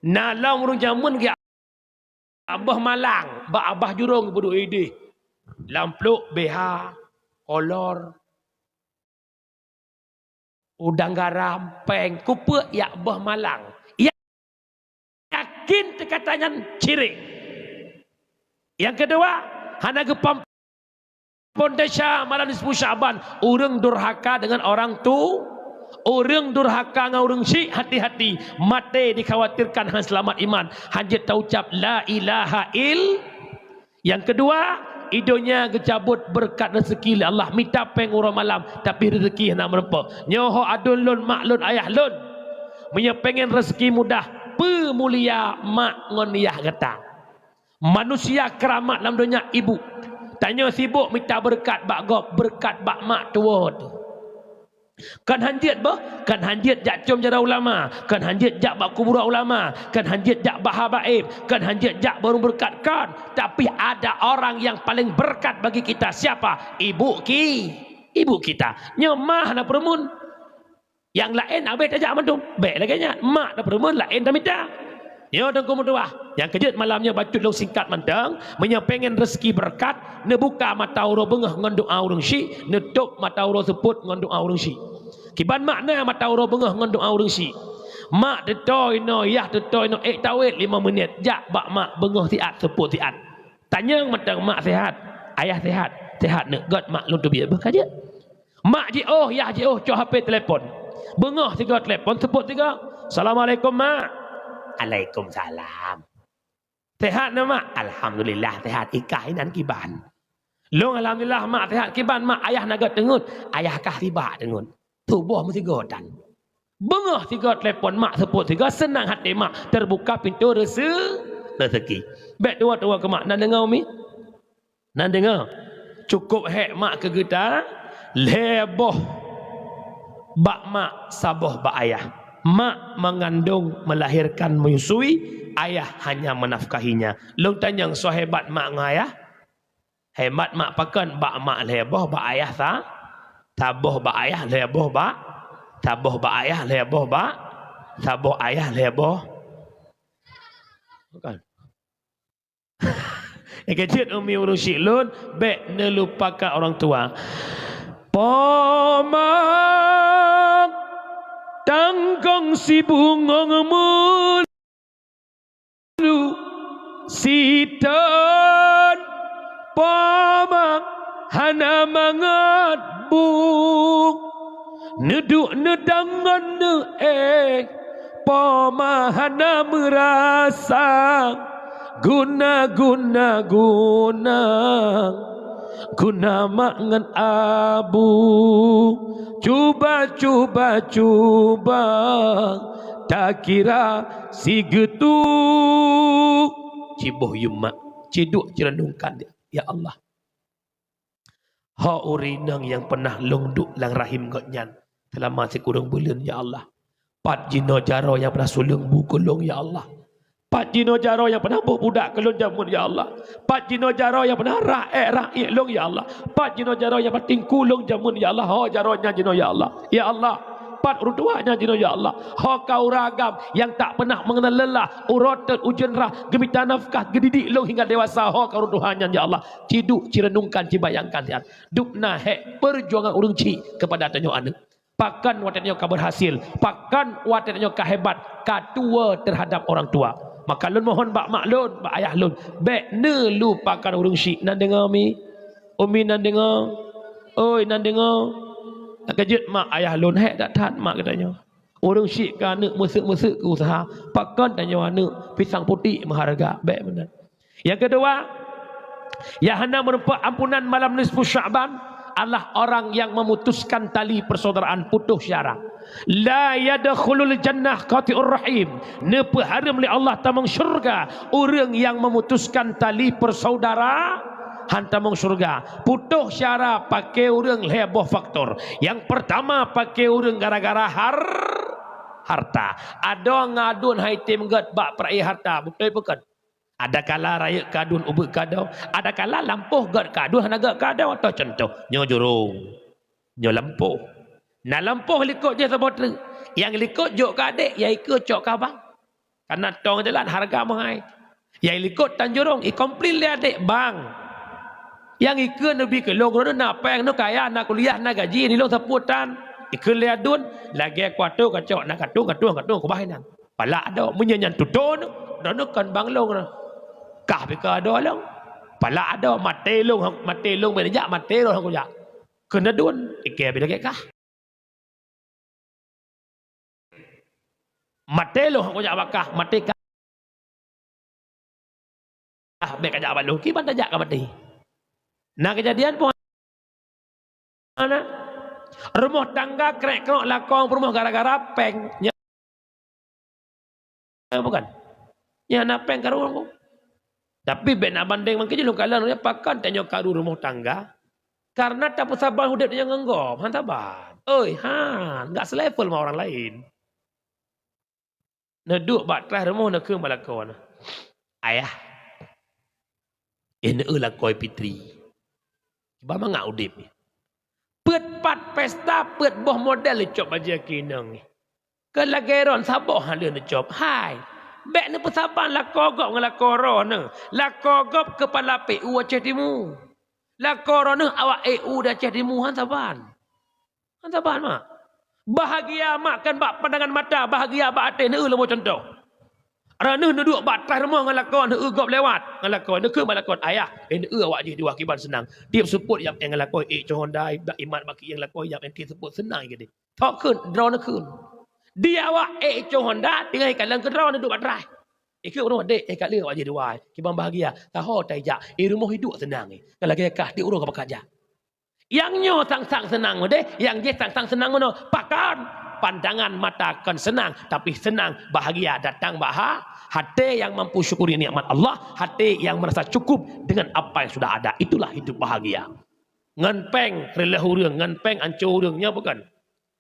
Na lom ureuëng jameun geuboh malang bak babah jurông geupeuduek idéh. Lam plôk B H, kolor, udang garam, péng, kupeue jak boh malang. Yakin teuh kata nyan syirik. Nyang keudua, hana geupeuamphon desya malam nisfu Syakban, ureuëng durhaka deungon orang tu-, Ureuëng durhaka ngon ureuëng syiek, hati-hati, maté dikhawatirkan hana seulamat iman, hanjeuet taucab la ilaha ill. Nyang keudua, i donya geucabot beureukat reuzeuki lé Allah, mita péng uroe malam, tapi reuzeuki hana meurumpok. Nyoe ho aduen lôn, mak lôn, ayah lôn. Meunyoe pengen reuzeuki mudah, peumulia mak ngon yah gata. Manusia keuramat lam donya ibu. Tanyoe sibok mita beureukat bak gob, beureukat bak mak tuwoe teuh. Kon hanjeuet boh, kon hanjeuet jak com jaroe ulama, kon hanjeuet jak bak kuburan ulama, kon hanjeuet jak bak habaib, kon hanjeuet jak bak ureuëng beureukat, kon. Tapi ada orang yang paling berkat bagi kita, siapa? Ibu ki-, ibu kita. Nyoe ma hana peureumeun. Nyang laén abéh tajak mandum. Bék lagée nyan, mak tapeureumeun laén tamita. Nyoe teungku meutuwah, nyang keujeuet malam nyoe bacut lôn singkat mantong, meunyoe pengen reuzeuki beureukat, neubuka mata uroe beungoh ngon doa ureuëng syiek, neutôb mata uroe seupôt ngon doa ureuëng syiek. Kiban makna mata uroe beungoh ngon doa ureuëng syiek? Mak teutoe inoe, yah teutoe inoe, ék tawét lima menit, jak bak mak beungoh siat, seupôt siat. Tanyong mantong, mak sehat, ayah sehat, sehat neuk gét mak lôn teubiet beuh ka jeuet. Mak jiôh, yah jiôh, cok H P telepon. Beungoh sigoe telepon, seupôt sigoe. "Assalamualaikum, Mak." "Alaikumsalam." "Sehat na, Mak?" "Alhamdulillah, sehat." Ikah inan kiban. "Lôn alhamdulillah, Mak, sehat." "Kiban, Mak?" "Ayah na gét teungeut." "Ayah kah sibak teungeut. Tuboh meusigoe tan." Beungoh sigoe telepon mak, seupôt sigoe, seunang até mak, teubuka pintoe reuse-, reuzeuki. Bék tuwoe-tuwoe keu mak, na deungoe umi? Na deungoe? Cukôp hék mak keu geutanyoe, lhée boh bak mak, saboh bak ayah. Mak mengandung, melahirkan, menyusui, ayah hanya menafkahinya. Lôn tanyong, soe hebat mak ngon ayah? Hebat mak pakon? Bak mak lhée boh, bak ayah sa-, saboh bak ayah, lhée boh bak, saboh bak ayah, lhée boh bak, saboh ayah, lhée boh. Bukan. Nyang keujeuet umi ureuëng syiek lôn, bék neulupakan orang tua. Po mak tanggong sibungong mul- Lu siton, po mak hana mangat bu. Neuduek neudong ngon neuéh, po mak hana meurasa. Guna, guna, guna. Guna mak ngon abu, cuba, cuba, cuba takira sigeutu. Ciboh yum mak, ciduek cireunungkan, ya Allah. Ho ureuëng inong nyang peunah lôn duek lam rahim gobnyan, seulama sikureueng buleuen, ya Allah. Pat jinoe jaroe nyang peunah suleueng bu keu lôn, ya Allah. Pat jinoe jaroe nyang peunah boh budak keu lôn jameun, ya Allah. Pat jinoe jaroe nyang peunah rah ék rah iek lôn, ya Allah. Pat jinoe jaroe nyang peunah tingku lôn jameun, ya Allah. Ho jaroe nyan jinoe, ya Allah. Ya Allah, pat ureuëng tuha nyan jinoe, ya Allah. Ho ka ureuëng agam nyang tak peunah meungeunal lelah, uroe teuk ujeuen rah, geumita nafkah, geudidik lôn hingga dewasa, ho ka ureuëng tuha nyan, ya Allah. Ciduek cireunungkan, cibayangkan siat. Dubna hék peujuangan ureuëng chik keupada tanyoe aneuëk. Pakon watée tanyoe ka beurhasil, pakon watée tanyoe ka hebat, ka tuwoe teuhadab orang tua. Maka lôn mohon bak mak lôn, bak ayah lôn, bék neulupakan ureuëng chik. Na deungoe umi? Umi na deungoe? Oi, na deungoe? Ka keujeuet mak ayah lôn, hék that-that mak geutanyoe. Ureuëng chik keu aneuëk, meuseuek-meuseuek keu useuha, pakon tanyoe aneuëk pisang putéh meuhareuga, bék meunan. Nyang keudua, nyang hana meurumpok ampunan malam nisfu Sya'ban adalah orang yang memutuskan tali persaudaraan, putus syara. La yadkhulul jannah qati'ur rahim. Neupeuhareuem lé Allah tamong syeuruga ureuëng nyang memutuskan tali persaudaraan, han tamong syeuruga. Putus syara paké ureuëng lhée boh faktor. Nyang peurtama paké ureuëng gara-gara har-, harta. Adoe ngon aduen hai tem gét bak peurayeuk harta, beutôi peue kon? Adakala rayeuk keu aduen ubeut keu adoe, adakala lampôh gét keu aduen hana gét keu adoe. Toh cuntoh, nyoe jurông, nyoe lampôh. Na lampôh likot jih saboh treuk. Nyang likot jok keu adék, nyang ikeue cok keu abang. Kareuna tong jalan hareuga meuhai. Nyang likot tan jurông, ikomplain lé adék, "Bang, nyang ikeue neubi keu lôn, droeneuh na péng, neuh kaya, na kuliah, na gaji, di lôn sapeue tan." Ikeue lé aduen, lagée kuatoe kacok, na katueng, katueng, katueng keubah inan. Palak adoe, meunyoe nyan tutoe neuh, droeneuh kon bang lôn nyoe. Kah pih keu adoe lôn. Palak adoe, maté lôn, maté lôn, bèk jak, maté lôn, kujak. Keu aduen, ikée pih lagée kah. Maté lôn kujak bak kah, maté kah, bèk kajak bak lôn, kiban tajak ka maté. Na keujadian pun na. Rumoh tangga krek-krok lakong peurumoh gara-gara péng. Nya bukan? Nya na péng karu. Tapi bèk na bandeng mangkeu jih lôn kalon, pakon tanyoe karu rumoh tangga? Karena tapeusaban udép tanyoe ngon gob, han saban. Oi, han, enggak selevel sama orang lain. Neuduek bak traih rumoh neukheun bak lakoe neuh, "Ayah, eh, neueu lakoe Fitri. Kiban mangat udép nyoe. Peuet pat pesta, peuet boh model neucok bajèe keu inong nyoe. Keu lagèe droen saboh han lheueh neucok. Hai, bèk neupeusaban lakoe gob ngon lakoe droeneuh. Lakoe gob keupala P U Aceh Timu. Lakoe droeneuh awak E U di Aceh Timu, han saban." Han saban mak. Bahagia mak kon bak pandangan mata, bahagia bak até. Neueu lôn boh cuntoh. Droeneuh neuduek bak traih rumoh ngon lakoe, neueu gob lewat ngon lakoe, neukheun bak lakoe, "Ayah, eh, neueu awak jih dua kiban seunang. Tiep seupôt jak ngon lakoe, ék cok honda, bak imat bak kieng lakoe, jak ngon tiep seupôt seunang jih." Thok kheun, droeneuh kheun. Di awak ék cok honda, tinggai kalon keu droeneuh duek bak traih. Ikheun ureueng, "Dek, eh, ka lheueh awak jih dua, kiban bahagia. Taho tajak, eh, rumoh iduek seunang, eh. Ka lagèe kah tiep uroe ka pakat jak." Nyang nyoe sang-sang seunang meudeh, nyang jih sang-sang seunang meunoe. Pakon? Pandangan mata kon seunang, tapi seunang bahagia datang bak ha-, hati yang mampu syukuri nikmat Allah, hati yang merasa cukup dengan apa yang sudah ada. Itulah hidup bahagia. Ngon péng reuloh ureueng, ngon péng anco ureueng, nyoe bukan?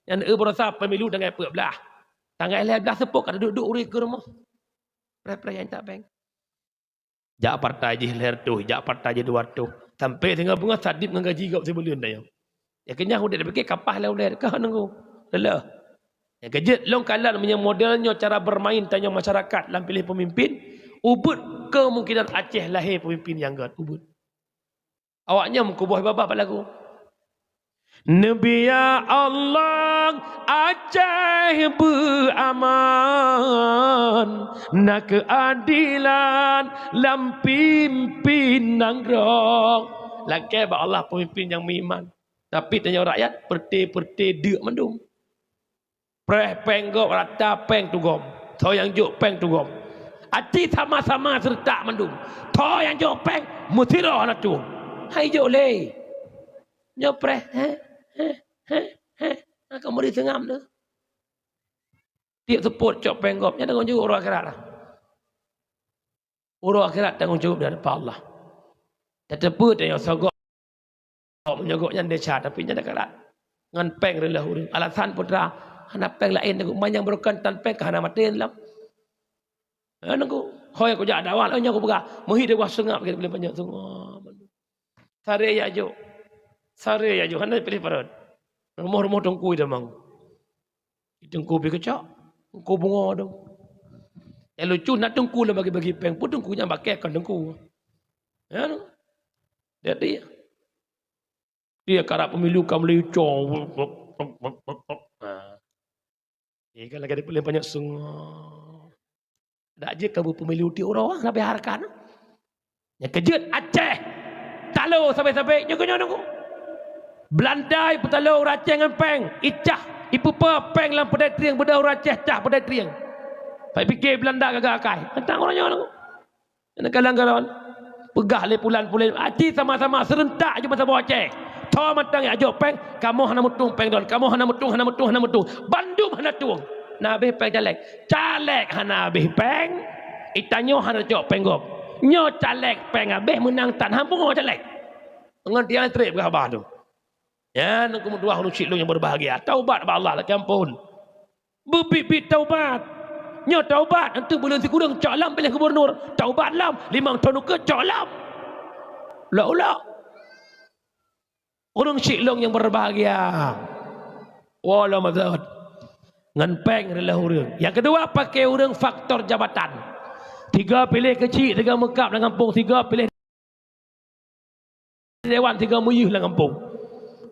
Nyan eu beurasa pemilu tanggai peuet blah. Tanggai lhèe blah seupôt ka duek-duek ureueng keu rumoh. Preh-preh nyang tak péng. Jak partai jih lhèe reutôh, jak partai jih dua reutôh. Sampai singoh beungoh sadit ngon gaji gob sibuleuen tanyoe. Ya keunyan udép tapike kapah lé ulèe ka nunggu. Leuleh. Ya keujeuet lôn kalon meunyoe model nyoe cara bermain tanyoe masyarakat lam pilih pemimpin, ubeuet kemungkinan Aceh lahé pemimpin nyang gèt, ubeuet. Awak nyoe meukuboh babah bak lagu. Neubiya Allah Aceh beuaman, na keuadilan lam pimpin nanggroe. Lakèe bak Allah peumimpin nyang meuiman. Tapi tanyoe rakyat, peureute-peureute deuk mandum. Preh péng gob rata péng tugom. Tho nyang jok péng tugom. Aci sama-sama seuretak mandum. Tho nyang jok péng meusiroe hana tueng. Hai jok lé. Nyoe preh, heh, heh, heh, heh. Akan meuri seungab tu. Tiep seupôt cok péng gob, nyan tanggong jaweueb uroe akhirat lah. Uroe akhirat tanggong jaweueb di hadapan Allah. Tateupeue tanyoe soe gob, meunyoe gobnyan desya, tapi nyan akhirat. Ngon péng reuloh ureueng. Alasan peue teuma, hana péng laén, teuma nyang beureukan tan péng ka hana maté lom. Eh, nunggu. Hôi kujak dakwah, oh, nyoe kupeugah. Meuhi deuwah seungab, kita boleh banyak seungab. Sare jak jok. Sare jak jok. Hana piléh parot. Rumoh-rumoh teungku idamang. Teungku pi keucok, teungku bungo dong. Nyang lucu na teungku lom bagi-bagi péng, peue teungku nyang bakeh kon teungku. Ya, jadi dia karap pemilu ka meuli ucong. Ha. Ni kan lagèe dipeuleumah banyak sungai. Dak jeuet ka beupeumilu tiep uroe, ah, sabe hareukat. Nyang keujeuet Aceh. Talo sabe-sabe, nyoe keunyoe nunggu. Beulanda ipeutalo ureueng Aceh ngon péng, icah, ipeupe péng lam peudai trieng, beudôh ureueng Aceh cah peudai trieng. Pai pike Beulanda gaga akai. Tantang uroe nyoe nunggu. Nyan kalang galon. Peugah lé pulan-pulan, aci sama-sama seureuntak jeuet meusaboh Aceh. Tho mantong jak jok péng, kamoe hana meutueng péng droen, kamoe hana meutueng, hana meutueng, hana meutueng. Bandum hana tueng. Na abéh péng caleg. Caleg hana abéh péng, itanyoe hana jok péng gob. Nyoe caleg péng abéh meunang tan, hana pungo caleg. Ngon tiang listrik peugah haba tu. Nyan keuh meutuah ureueng syik lôn nyang berbahagia. Taubat bak Allah, lakèe ampôn. Beubiet-biet taubat. Nyoe taubat, enteuk buleuen sikureueng cok lom piléh gubernur. Taubat lom, limong thon ukeue cok lom. Ulok-ulok. Ureueng syik lôn nyang berbahagia. Wallah mazat. Ngon péng reuloh ureueng. Nyang keudua, paké ureueng faktor jabatan. Sigoe piléh keuchik, sigoe meukab lam gampông, sigoe piléh dewan, sigoe meuyeuh lam gampông.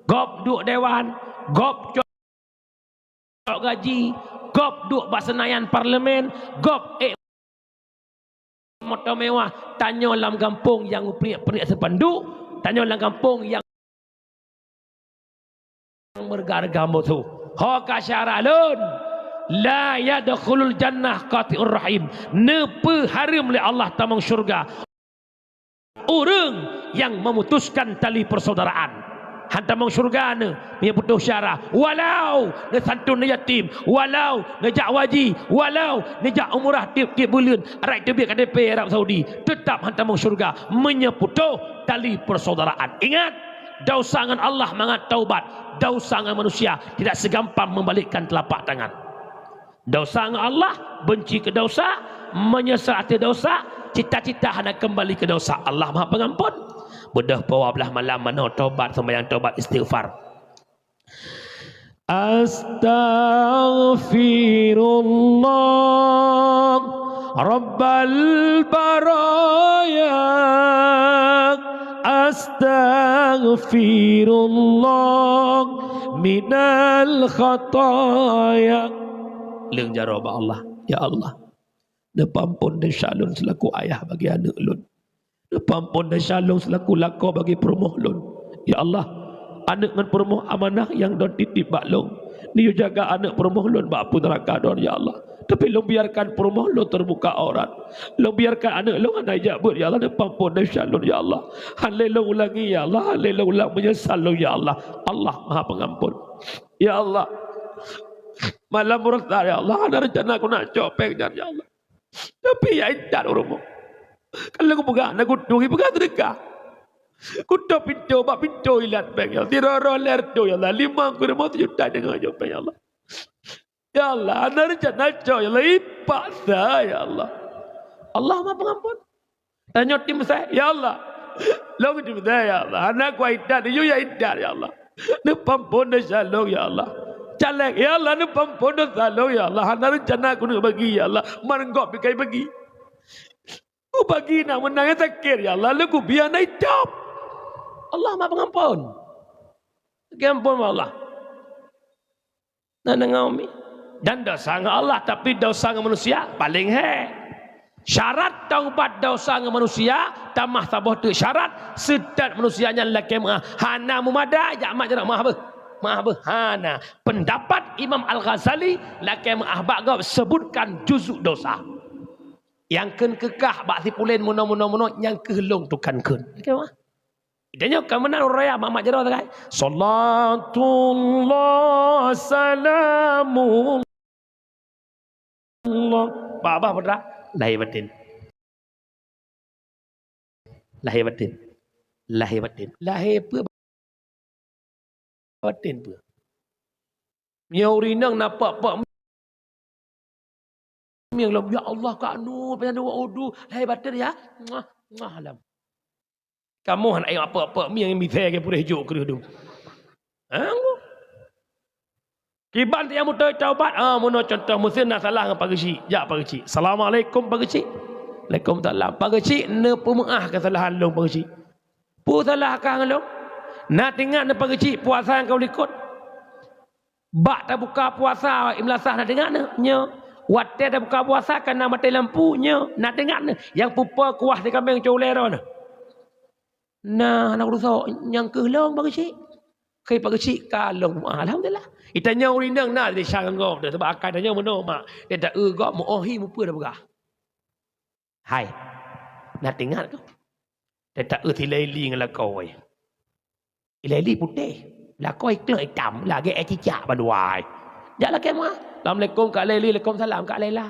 Gob duek dewan, gob cok gaji, gob duek bak Senayan Parlemen, gob ék moto mewah. Tanyoe lam gampông nyang meupriek-priek seupanduk, tanyoe lam gampông nyang meureuga-reuga musoh. Ho ka syarah lôn, "La yadkhulul jannah qati'ur rahim." Neupeuhareuem lé Allah tamong syurga ureuëng nyang memutuskan tali persaudaraan. Han tamong syurga neu, meunyo putôh syara. Walau neusantun yatim, walau neujak haji, walau neujak umrah tiep-tiep buleuen, rot teubiet K T P Arab Saudi, teutap han tamong syurga meunyo putôh tali persaudaraan. Ingat, desya ngon Allah mangat taubat, desya ngon manusia tidak segampang membalikkan telapak tangan. Desya ngon Allah, benci keu desya, meunyeusal ateueh desya, cita-cita hana keumbali keu desya. Allah Maha Pengampun. Beudôh peuet blaih malam manoe taubat, seumayang taubat, istighfar. Astaghfirullah Rabbal baraya. Astaghfirullah minal khataya. Leueng jaroe bak Allah, "Ya Allah, neupeuampon desya lôn selaku ayah bagi aneuëk lôn. Neupeuampon desya lôn selaku lakoe bagi peurumoh lôn. Ya Allah, aneuëk ngon peurumoh amanah nyang Droe titip bak lôn. Neuyue jaga aneuëk peurumoh lôn bak apui neuraka Droe, ya Allah. Tapi lôn biarkan peurumoh lôn teubuka aurat. Lôn biarkan aneuëk lôn hana ijak beuet, ya Allah, neupeuampon desya lôn, ya Allah. Han lé lôn ulangi, ya Allah, han lé lôn ulang, meunyeusal lôn, ya Allah." Allah Maha Pengampun. Ya Allah, malam Selasa, ya Allah, hana reuncana keuneuk cok péng nyan, ya Allah. Tapi ya intat u rumoh. Ka lheueh kupeugah, na kutueng, peugah seudeukah. Kutôp pintoe, bak pintoe ilat péng, ya Allah. Sidroe-droe lhèe reutôh, ya Allah. Limong ku rumoh, sijuta deungon jok péng, ya Allah. Ya Allah, hana reuncana cok, ya Allah. Ipaksa, ya Allah. Allah Maha Pengampun. Tanyoe tim besai, ya Allah. Lôn tim besai, ya Allah. Hana kuat intat, yue ya intat, ya Allah. Neupeuampon desya lôn, ya Allah. Caleg, ya Allah, neupeuampon desya lôn, ya Allah. Hana reuncana keuneuk bagi, ya Allah. Man gob pih ka ibagi. Kubagi na meunang nyang sakét, ya Allah, lôn kubiet na itôb. Allah Maha Pengampun. Geupeuampon Allah. Na deungoe mi. Dan desya ngon Allah, tapi desya ngon manusia paléng hèk. Syarat taubat desya ngon manusia, tamah saboh teuk syarat, seutet manusia nyan lakèe meu'ah, hana meumada, jak mat jaroe, "Meu'ah beuh, meu'ah beuh," hana. Pendapat Imam Al-Ghazali, lakèe meu'ah bak gob, sebutkan juzuk desya. Nyang kheun keukah bak si pulan meunoe, meunoe, meunoe, nyan kheueh lôn tukan kheun. Lakèe meu'ah. Tanyoe ka meunan uroe raya mat-mat jaroe sagai. Salatullah salamullah. Babah putra, lahé batin. Lahé batin. Lahé batin. Lahé peue? Batin peue? Meunyoe ureueng inong na peuet-peuet mieng lom, "Ya Allah, ka nu, payah nu udu, lahé batin ya." Muah, muah lom. Kamoe hana ingat peuet-peuet mieng misai ke pureh jok kreueh dum. Ha? Kiban tiang beutôi taubat, ah, meunoe contoh meusén na salah ngon Pak Geuchik. Jak Pak Geuchik. "Assalamualaikum Pak Geuchik." "Waalaikumsalam." "Pak Geuchik, neupeumeu'ah keusalahan lôn Pak Geuchik." "Peue salah kah ngon lôn?" "Na teuingat neuh Pak Geuchik puasa nyang ka likot?" Bak tabuka puasa, i meulasah na teuingat neuh? Nyo. Watèe tabuka puasa ka na maté lampu? Nyo. Na teuingat neuh? Nyang peupo kuah si kaméng cot ulèe droeneuh? Na, na kurusak, nyang kheueh lôn Pak Geuchik. Keu Pak Geuchik ka lôn peu'ah, alhamdulillah. Itanyoe ureueng inong na desya ngon gob, sabab akai tanyoe meunoe mak. Dia ta-eu gob, meu'oh hi mupeue tapeugah. Hai, na teuingat kah? Teutak eu silai li ngon lakoe. Silai li putéh, lakoe kleueng itam, lagèe cicak bandua. Jak lakèe meu'ah. Assalamualaikum, ka lé li, waalaikumsalam, ka lé la.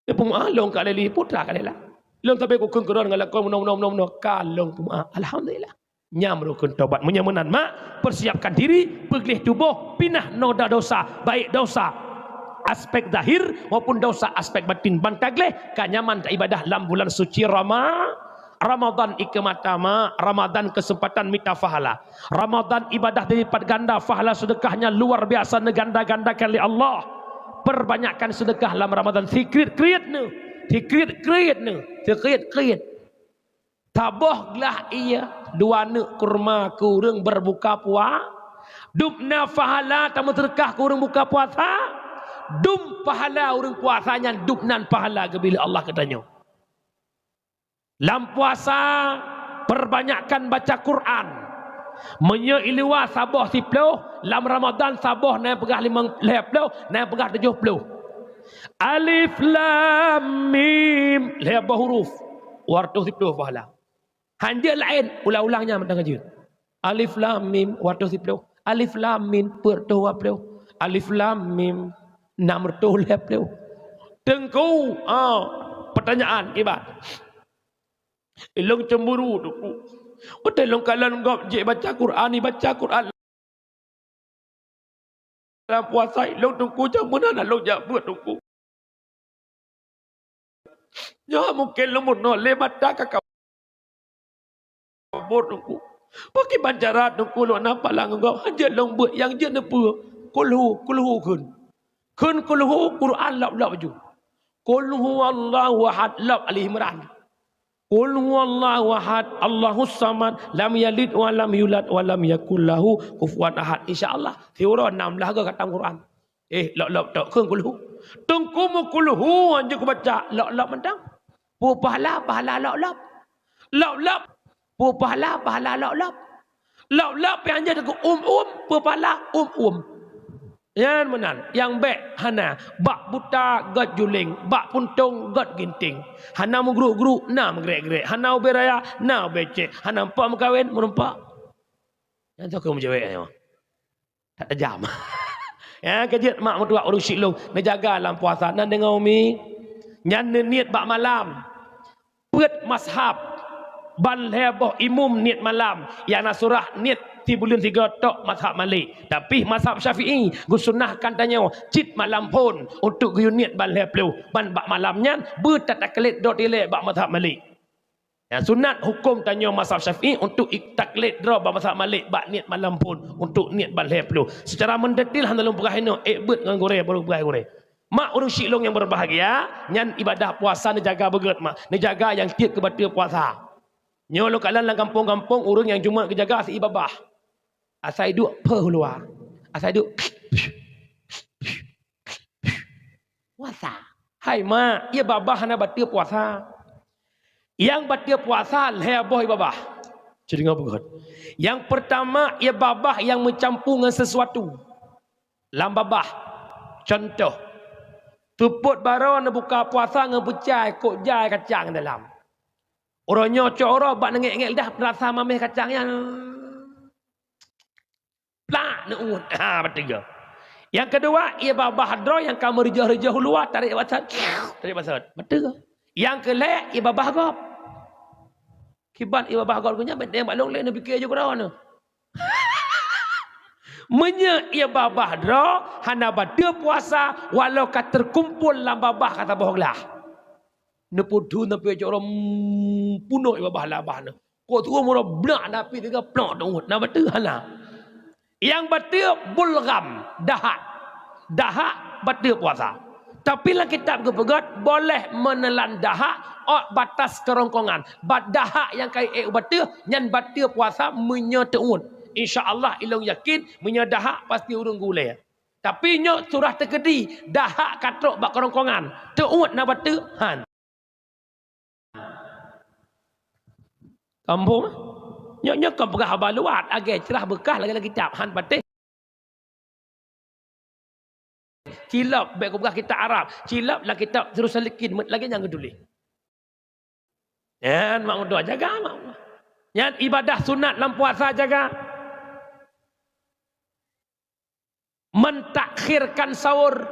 Dia peumeu'ah lôn ka lé li, putra ka lé la. Lôn sabe kukheun keudroe ngon lakoe meunoe, meunoe, meunoe, meunoe, ka lôn peumeu'ah. Alhamdulillah. Nyan rukun taubat. Meunyoe meunan mak, persiapkan diri, peugleh tuboh, pinah noda dosa, baik dosa aspek zahir maupun dosa aspek batin. Ban ka gleh, ka nyaman taibadah lam bulan suci Rama-, Ramadan. Ikeu mata mak, Ramadan kesempatan mita pahala. Ramadan ibadah dilipat ganda, pahala sedekahnya luar biasa neuganda-gandakan lé Allah. Perbanyakkan sedekah lam Ramadan, sikriet-kriet neuh, sikriet-kriet neuh, sikriet-kriet. Saboh glah ie, dua neuk kurma keu ureueng berbuka pua-, dum na pahala tameuseudeukah keu ureueng buka puasa, dum pahala ureueng puasa nyan dum nan pahala geubri lé Allah keu tanyoe. Lam puasa, perbanyakkan baca Quran. Meunyoe i luwa saboh siploh, lam Ramadan saboh na nyang peugah limong, lhèe ploh, na nyang peugah tujoh ploh. Alif lam mim, lhèe boh huruf, dua reutôh siploh pahala. Hanjeuet laén, ulang-ulang nyan mantong hanjeuet. Alif lam mim, dua reutôh siploh. Alif lam mim, peuet reutôh dua ploh. Alif lam mim, nam reutôh lhèe ploh. Teungku, ah, pertanyaan kiban. Ilôn cemburu, Teungku. Watèe lôn kalon gob jeuet baca Quran, ibaca Quran lam puasa, ilôn, Teungku, jak meunan lôn jak beuet, Teungku. Nyoe mungken lôn meunoe lé mata ka kabur, Teungku. Pakriban cara, Teungku, lôn na pahala ngon gob, hanjeuet lôn beuet, nyang jeuet neupeue? Kulhu, kulhu kheun. Kheun kulhu, Quran lop-lop ju. Qul huwallahu ahad, lop Ali Imran. Qul huwallahu ahad, Allahus samad, lam yalid wa lam yulad wa lam yakul lahu kufuwan ahad. Insya Allah, siuroe nam blah goe khatam Quran. Eh, lop-lop tok kheun kulhu. Teungku, meu kulhu hanjeuet kubaca, lop-lop mantong. Peue pahala, pahala lop-lop. Lop-lop, peue pahala, pahala lop-lop. Lop-lop nyang jeuet keu um-um, peue pahala um-um. Nyan meunan, nyang bèk hana, bak buta göt juléng, bak puntông göt ginting. Hana meugruk-gruk, na meugrek-grek. Hana ubé raya, na ubé cék. Hana meupak meukawen, meureumpok. Nyan toh keuh meujaweueb nyoe. That tajam. Ya, keujeuet mak meutuah ureueng syiek lôn, neujaga lam puasa, na deungoe umi? Nyan neuniet bak malam. Peuet mazhab, ban lhèe boh imum niet malam, nyang na surah niet sibuleuen sigoe tok mazhab Malik. Tapi mazhab Syafi'i geusunnahkan tanyoe cit malam phôn untuk geuyue niet ban lhèe ploh, ban bak malam nyan beutataklid droe dilèe bak mazhab Malik. Nyang sunat huköm tanyoe mazhab Syafi'i untuk i-, taklid droe bak mazhab Malik bak niet malam phôn untuk niet ban lhèe ploh. Seucara meudetil hana lôn peugah inoe, ék beuet ngon gurèe baru peugah gurèe. Mak ureueng syiek lôn nyang berbahagia, nyan ibadah puasa neujaga beugöt, mak. Neujaga nyang tiep keu bateue puasa. Nyoe lôn kalon lam gampông-gampông ureueng nyang jumeuet geujaga si babah. Asai duek peuh luwa. Asai duek puasa. Hai mak, ie babah hana bateue puasa. Nyang bateue puasa lhèe boh ie babah. Cit deungoe beugöt. Nyang peurtama, ie babah nyang meucampur ngon sesuatu. Lam babah, cuntoh, seupôt baroe neubuka puasa ngon peucai kok jai kacang dalam. Uroe nyoe cok uroe bak neungèk-ngèk lidah peurasa maméh kacang nyan. Plak neuuet. Ha, bateue. Nyang keudua, ie babah droe nyang ka meurijôh-rijôh u luwa, tarek bak sot. Tarek bak sot. Bateue. Nyang keulhèe, ie babah gob. Kiban ie babah gob geuh nyan, bèk teueng bak lôn lé, neupiké ju keudroe nyoe. Meunyoe ie babah droe hana bateue puasa, walau ka teukumpul lam babah ka saboh glah. Neupeuthon sampoe cok uroe, mm, peunoh ie babah lam babah nyoe. Kok tuwoe meurok blak na pih teuga plok teuuet, na bateue hana. Nyang bateue bulgham, dahak. Dahak bateue puasa. Tapi lam kitab geupeugöt, boleh menelan dahak ôt batas kerongkongan. Ba-, dahak nyang ka ék u bateue, nyan bateue puasa meunyoe teuuet. Insya Allah, ilôn yakin, meunyoe dahak pasti ureueng gulèe. Tapi nyoe surah teukeudi, dahak ka trok bak kerongkongan. Teuuet na bateue? Han. Kampung, nyoe, nyoe kon peugah haba luwat, agèe ceurah beukah lagèe lam kitab, han patéh. Cilop, bèk kupeugah kitab Arab, cilop lam kitab Sirus Salikin, lagèe nyan geutuléh. Nyan mak meutuah, jaga mak meutuah. Nyan ibadah sunat lam puasa jaga. Mentakhirkan sahur.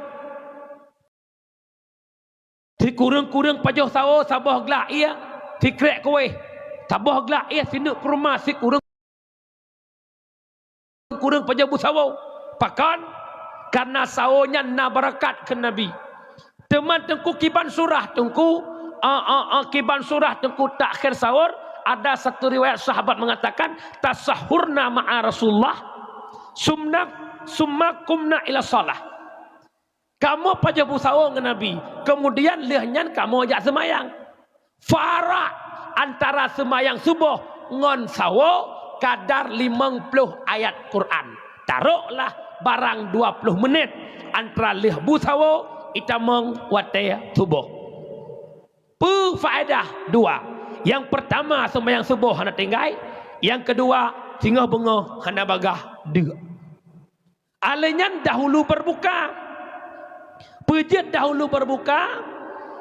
Sikureueng-kureueng pajoh sawo saboh glah ié, sikrék kuéh saboh glah ié, sineuk keuruma sikureueng-kureueng pajoh bu sawo. Pakon? Kareuna sawo nyan na beureukat kheun Nabi. Teuma Teungku kiban surah Teungku, a, a, a, kiban surah Teungku takhir sahur, ada satu riwayat sahabat mengatakan, "Tasahhurna ma'a Rasulullah, sumna, summa qumna ila shalah." Kamoe pajoh bu sawo ngon Nabi, keumudian lheueh nyan kamoe jak seumayang. Farak antara seumayang suboh ngon sawo kadar limong ploh ayat Quran. Taroklah barang dua ploh menit antara lheueh bu sawo itamong watèe suboh. Peue faedah dua? Nyang peurtama, seumayang suboh hana tinggai. Nyang keudua, Singoh beungoh hana bagah deuk. Alèh nyan dahulu berbuka. Peue jeuet dahulu berbuka?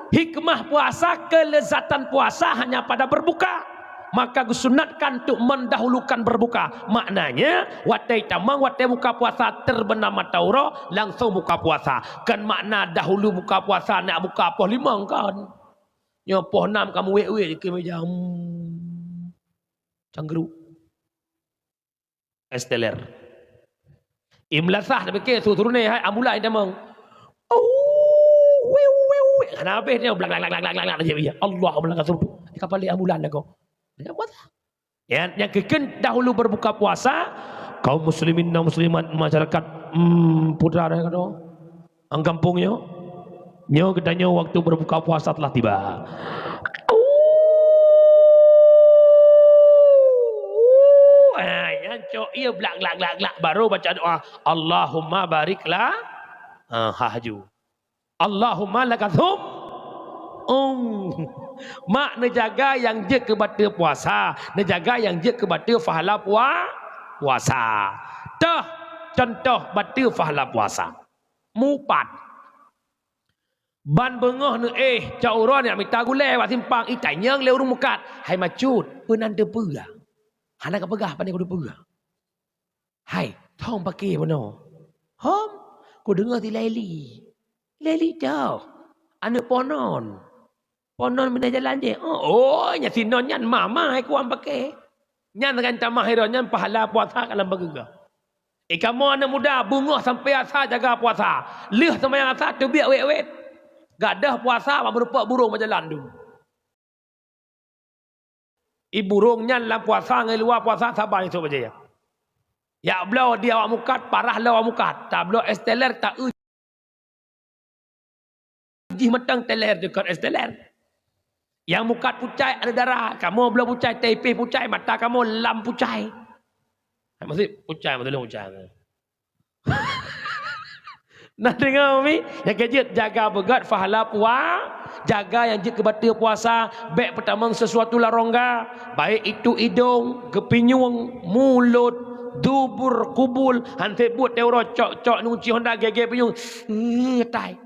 Hikmah puasa, kelezatan puasa hanya pada berbuka. Maka geusunatkan untuk mendahulukan berbuka. Maknanya, watèe tamong, watèe buka puasa, terbenam mata uroe, langsung buka puasa. Kon makna dahulu buka puasa, nak buka poh limong, kon. Nyoe poh nam kamoe wèk-wèk di keumeja. Hmm. Canggeru. Es teler. Imlasah tapike su-, suruh nyan hai ambulan tamong. Au, wiu, wiu, wiu. Hana habéh nyan, blang, blang, blang. Allah, blang, langsung tu. Di kapal ambulan lagoe. Nyan puasa. Ya, nyang keukeuen dahulu berbuka puasa, kaum muslimin dan muslimat masyarakat, hmm, putra dan kado. Ang gampông nyoe, nyoe geutanyoe waktu berbuka puasa telah tiba. Ah, nyan cok ié blak, blak, blak, blak, baru baca doa, "Allahumma barik la-," ah, hah ju. "Allahumma lakasum." Oh. Mak neujaga nyang jeuet keu bateue puasa, neujaga nyang jeuet keu bateue pahala pua-, puasa. Toh, contoh bateue pahala puasa. Mupat. Ban beungoh neuéh, cok uroe nyan mita gulèe bak simpang, itanyong lé ureueng mukat, "Hai macut, peue nan teupeue?" Hana kapeugah pane keu teupeue. "Hai, thong paké bunoe." "Hom, kudeungoe si Laili." "Laili toh? Aneuk poh non?" "Poh non bina jalan jih." "Oh, oh, nyan si non nyan mama hai kuam paké." Nyan kan tamah hiroe nyan pahala puasa ka lam bageuga. Eh, kamoe aneuk muda, beungoh sampoe asa jaga puasa. Lheueh seumayang asa teubiet wét-wét. Gadôh puasa bak meurumpok burông bak jalan tu. I burông nyan lam puasa ngon luwa puasa saban isôk bajèe. Jak bloe di awak mukat, parah lom awak mukat. Tabloe es teler, taeu jih mantong teler dekat es teler. Nyang mukat pucai ada darah, kamoe bloe pucai, teupih pucai, mata kamoe lam pucai. Maksud pucai, maksud lôn pucai. Nah, deungö mi, nyang keu jeuet jaga beugöt pahala pua-, jaga nyang jeuet keu bateue puasa, bèk peutamong sesuatu lam rongga, baik itu idong, geupinyueng, mulut, dubur, kubul, han sép buet teuroe cok-cok nunci honda gègè pinyueng, tai.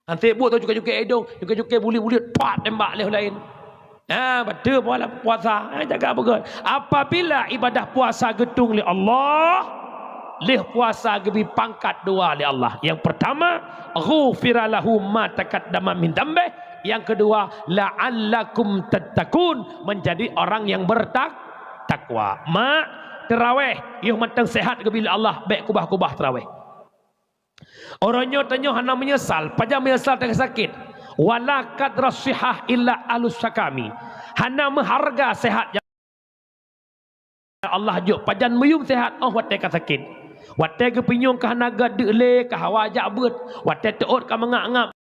Han sép buet tu cukai-cukai idong, cukai-cukai buleut-buleut, pat tembak lé laén. Ha, bateue pahala puasa, ha, jaga beugöt. Apabila ibadah puasa geutueng lé Allah, lheueh puasa geubri pangkat dua lé Allah. Yang pertama, ghufira lahu ma taqaddama min dzambih. Yang kedua, la'allakum tattaqun, menjadi orang yang bertak-, takwa. Mak, teurawéh, yoh mantong sehat geubri lé Allah, bèk kubah-kubah teurawéh. Uroe nyoe tanyoe hana meunyeusal, pajan meunyeusal teuka sakét. Wala qadra shihah illa ahlus sakami. Hana meuharga sehat nyang Allah jok, pajan meuyum sehat óh watèe ka sakét. Watèe geupinyueng ka hana geudeuk lé, ka hawa jak beuet, watèe teuôt ka meungap-ngap.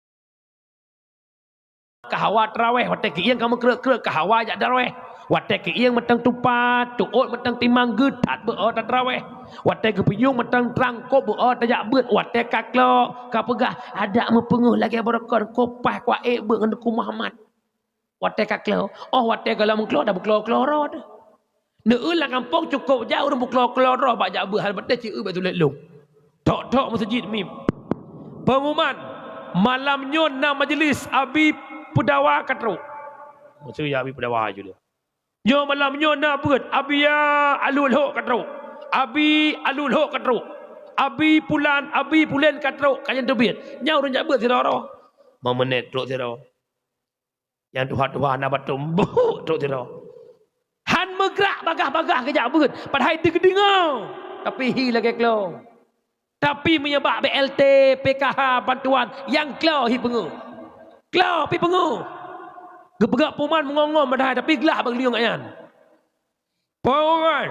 Ka hawa teurawéh, watèe keuieng ka meukreuek-kreuek, ka hawa jak teurawéh. Watèe keuieng mantong tupat, teuôt mantong timang, geuthat beuet teurawéh. Watèe geupinyueng mantong trang, kôp beuet tajak beuet, watèe ka klo, ka peugah, adak meupeungeuh lagèe baroekon, kôp paih kuék beuet ngon Teungku Muhammad. Watèe ka klo, óh watèe goh lom klo, dah beuklo-klo droe. Neueu lam gampông cukôp jak ureueng beuklo-klo droe bak jak beuet, hana patéh ci eu bak tulet lôn. Thok-thok meuseujid mim. Peungumuman, malam nyoe na majeulis Abi Peudawa ka trok. Maksud ya Abi Peudawa ju dia. Nyoe malam nyoe na beuet Abi ya Alulhok ka trok. Abi Alulhok ka trok. Abi Pulan, Abi Pulen ka trok. Ka nyan teubiet. Nyan ureueng jak beuet sidroe-droe. Lima menit trok sidroe. Nyang tuha-tuha na batom, beuh, trok sidroe. Han meugrak bagah-bagah geujak beuet, padahai teukeudingoe, tapi hi lagèe klo. Tapi meunyoe bak B L T, P K H, bantuan, nyang klo hi peungeuh. Klo pi peungeuh. Geupeugah puman meungong-ngong padahai, tapi glah bak geuliyong nyan. Puman,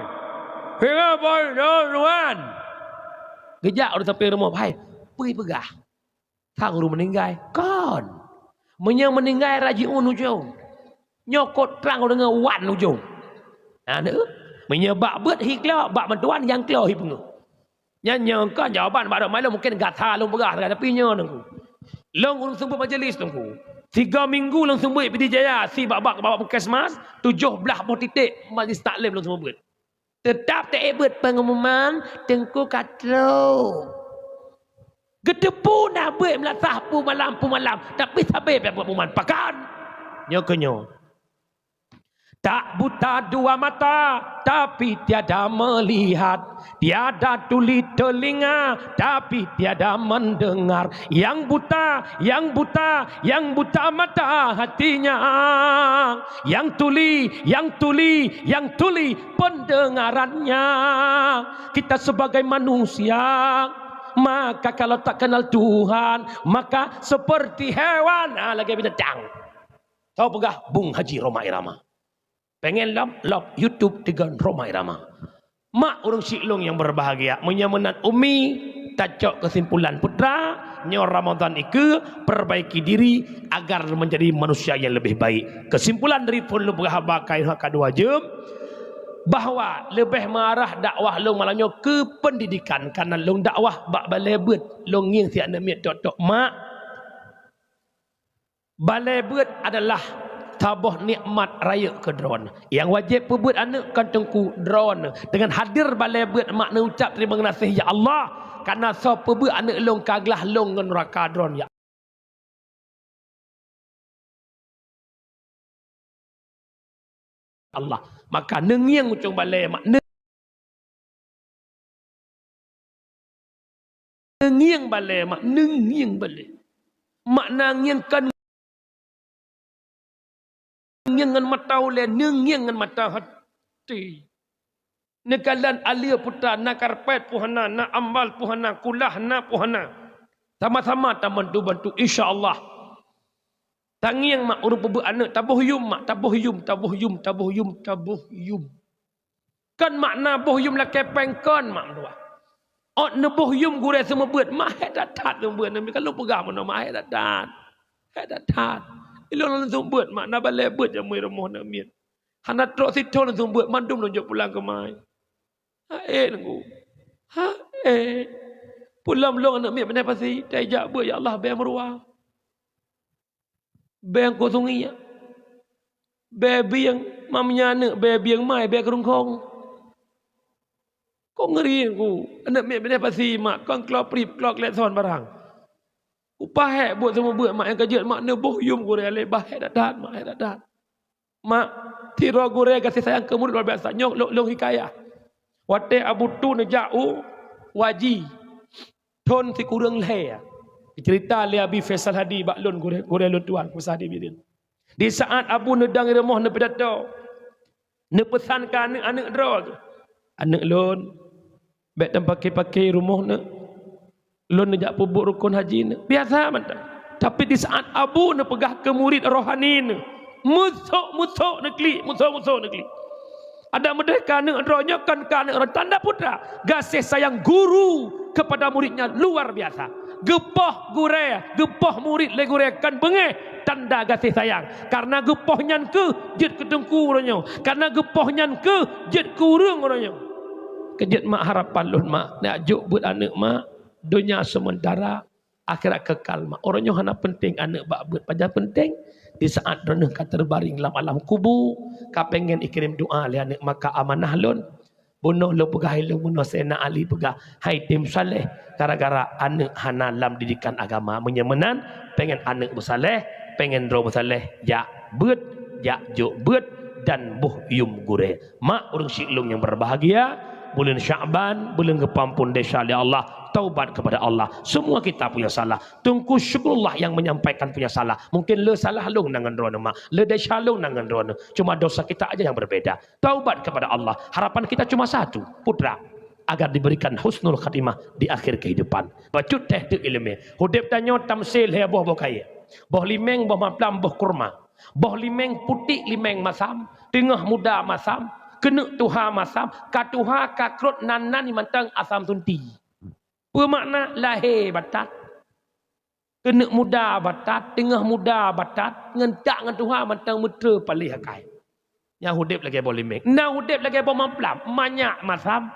singoh poh lhèe tuan. Geujak ureueng sampéng rumoh, "Hai, peue peugah?" Sang ureueng meuninggai? Kon. Meunyoe meuninggai rajiun ujong. Nyoe kot trang deungoe wan ujong. Na, na. Meunyoe bak beuet hi klo, bak bantuan nyang klo hi peungeuh. Nyan nyoe kon jawaban bak dok malam mungken gata lôn peugah, tapi nyoe Teungku. Lôn ureueng seumeubeuet majeulis Teungku. Tiga minggu lôn seumeubeuet Pidie Jaya, si bak, bak, bak puskesmas, tujoh blah boh titék majeulis taklim lôn seumeubeuet. Teutap taék beuet peungumuman, Teungku ka trok. Geuteupeue na beuet meulasah peue malam, peue malam, tapi sabe pih pengumuman. Pakon? Nyoe keuh nyoe. Tak buta dua mata, tapi tiada melihat. Tiada tuli telinga, tapi tiada mendengar. Yang buta, yang buta, yang buta mata hatinya. Yang tuli, yang tuli, yang tuli pendengarannya. Kita sebagai manusia, maka kalau tak kenal Tuhan, maka seperti hewan, ah, lagèe binatang. Tau peugah Bung Haji Rhoma Irama. Pengen lom, lom YouTube tiga Rhoma Irama. Mak ureueng syik lôn nyang berbahagia, meunyoe meunan Umi, tacok kesimpulan putra, nyoe Ramadan ikeue, perbaiki diri agar menjadi manusia yang lebih baik. Kesimpulan dari phon lôn peugah haba ka, ka dua jeuem, bahwa leubeh meuarah dakwah lôn malam nyoe keu pendidikan, karena lôn dakwah bak balèe beuet, lôn ngieng siat aneuk miet tok-tok, "Mak, balèe beuet adalah saboh nikmat rayeuk keu droeneuh. Nyang wajéb peubeuet aneuk kon Teungku, droeneuh. Dengan hadir balèe beuet, mak neucap terima geunaséh, ya Allah, karena soe peubeuet aneuk lôn ka glah lôn ngon nuraka droeneuh, ya Allah." Maka neungieng ujong balèe, mak, neungieng balèe, mak, neungieng balèe. Makna ngieng kon ngieng ngon mata ulèe, neungieng ngon mata hati. Neukalon aleue putra, na karpet pih hana, na ambal pih hana, kulah na pih hana. Sama-sama tabantu-bantu, insya Allah. Tangieng mak ureueng peubeuet aneuk, taboh yum mak, taboh yum, taboh yum, taboh yum, taboh yum. Kon makna boh yum lakèe péng kon mak meutuah. Ôt neuboh yum gurèe seumeubeuet, mak hék that-that seumeubeuet, nami ka lôn peugah meunoe mak hék that-that. Hék that-that. Ilôn lôn seumeubeuet mak, na balèe beuet jamèe rumoh aneuk miet. Hana trok sithon lôn seumeubeuet, mandum lôn jok pulang keumai. Ha'ék Teungku. Ha'ék. Peue lom lôn aneuk miet binéh pasi, tajak beuet ya Allah bèe meuruwa. Bèe keu sungiek. Bèe bieng, mam nyan aneuk bèe bieng mai, bèe keurungkong. Kok ngeuri Teungku, aneuk miet binéh pasi mak, kon kloe prip, kloe klekson barang. Kupah hék buet seumeubeuet mak nyang ka jeuet mak neuboh yum gurèe lé, bah hék that-that mak, hék that-that. Mak, sidroe gurèe gaséh sayang keu murit luar biasa. Nyoe lôn, lôn hikayah. Watèe Abu Tu neujak u Waji, thon sikureueng lhèe. Geuceurita lé Abi Faisal Hadi bak lôn, gurèe, gurèe lôn tuan, Faisal Hadi Bidin. Di saat Abu neudong i rumoh neupidato, neupeusan keu aneuk-aneuk droe geuh, "Aneuk lôn, bèk tapaké-paké i rumoh neuh. Lôn neujak peubuet rukon haji neuh." Biasa mantong. Tapi di saat Abu neupeugah keu murit rohani neuh, musok-musok neuklik, musok-musok neuklik. Adak meudeh keu aneuk droe nyoe kon keu aneuk droe, tanda putra. Gaséh sayang guru kepada muridnya luar biasa. Geupoh gurèe, geupoh murit lé gurèe kon beungéh, tanda gaséh sayang. Karena geupoh nyan keuh jeuet keu teungku uroe nyoe. Karena geupoh nyan keuh jeuet keu ureueng uroe nyoe. Keu jeuet mak, harapan lôn mak, neujak jok beuet aneuk mak, donya sementara, akhirat kekal mak. Uroe nyoe hana penting aneuk bak beuet, pajan penting di saat droeneuh ka teubaring lam alam kubu, ka pengen ikirém doa lé aneuk, maka amanah lôn. Bunoe lôn peugah ilôn, bunoe Saidina Ali peugah, "Hai tem saleh," gara-gara aneuk hana lam didikan agama. Meunyoe meunan, pengen aneuk beusaleh, pengen droe beusaleh, jak beuet, jak jok beuet, dan boh yum gurèe. Mak ureueng syik lôn nyang berbahagia, buleuen Syakban, buleuen geupeuampôn desya lé Allah, taubat kepada Allah. Semua kita punya salah. Teungku Syukrullah yang menyampaikan punya salah. Mungkin le salah lôn na ngon droeneuh mak, le desya lôn na ngon droeneuh. Cuma dosa kita aja yang berbeda. Taubat kepada Allah. Harapan kita cuma satu, putra, agar diberikan husnul khatimah di akhir kehidupan. Bacut teh teuk ileumèe. Udép tanyoe tamsil lhèe boh, boh kayèe. Boh limeng, boh maplam, boh kurma. Boh limeng putéh, limeng masam, teungoh muda masam, keuneuk tuha masam, ka tuha ka krot nan-nan mantong asam sunti. Peue makna? Lahé batat, keuneuk muda batat, teungoh muda batat, ngon tak ngon tuha mantong meuteue paléh akai. Nyan udép lagèe boh limeng. Na udép lagèe boh maplam, manyak masam,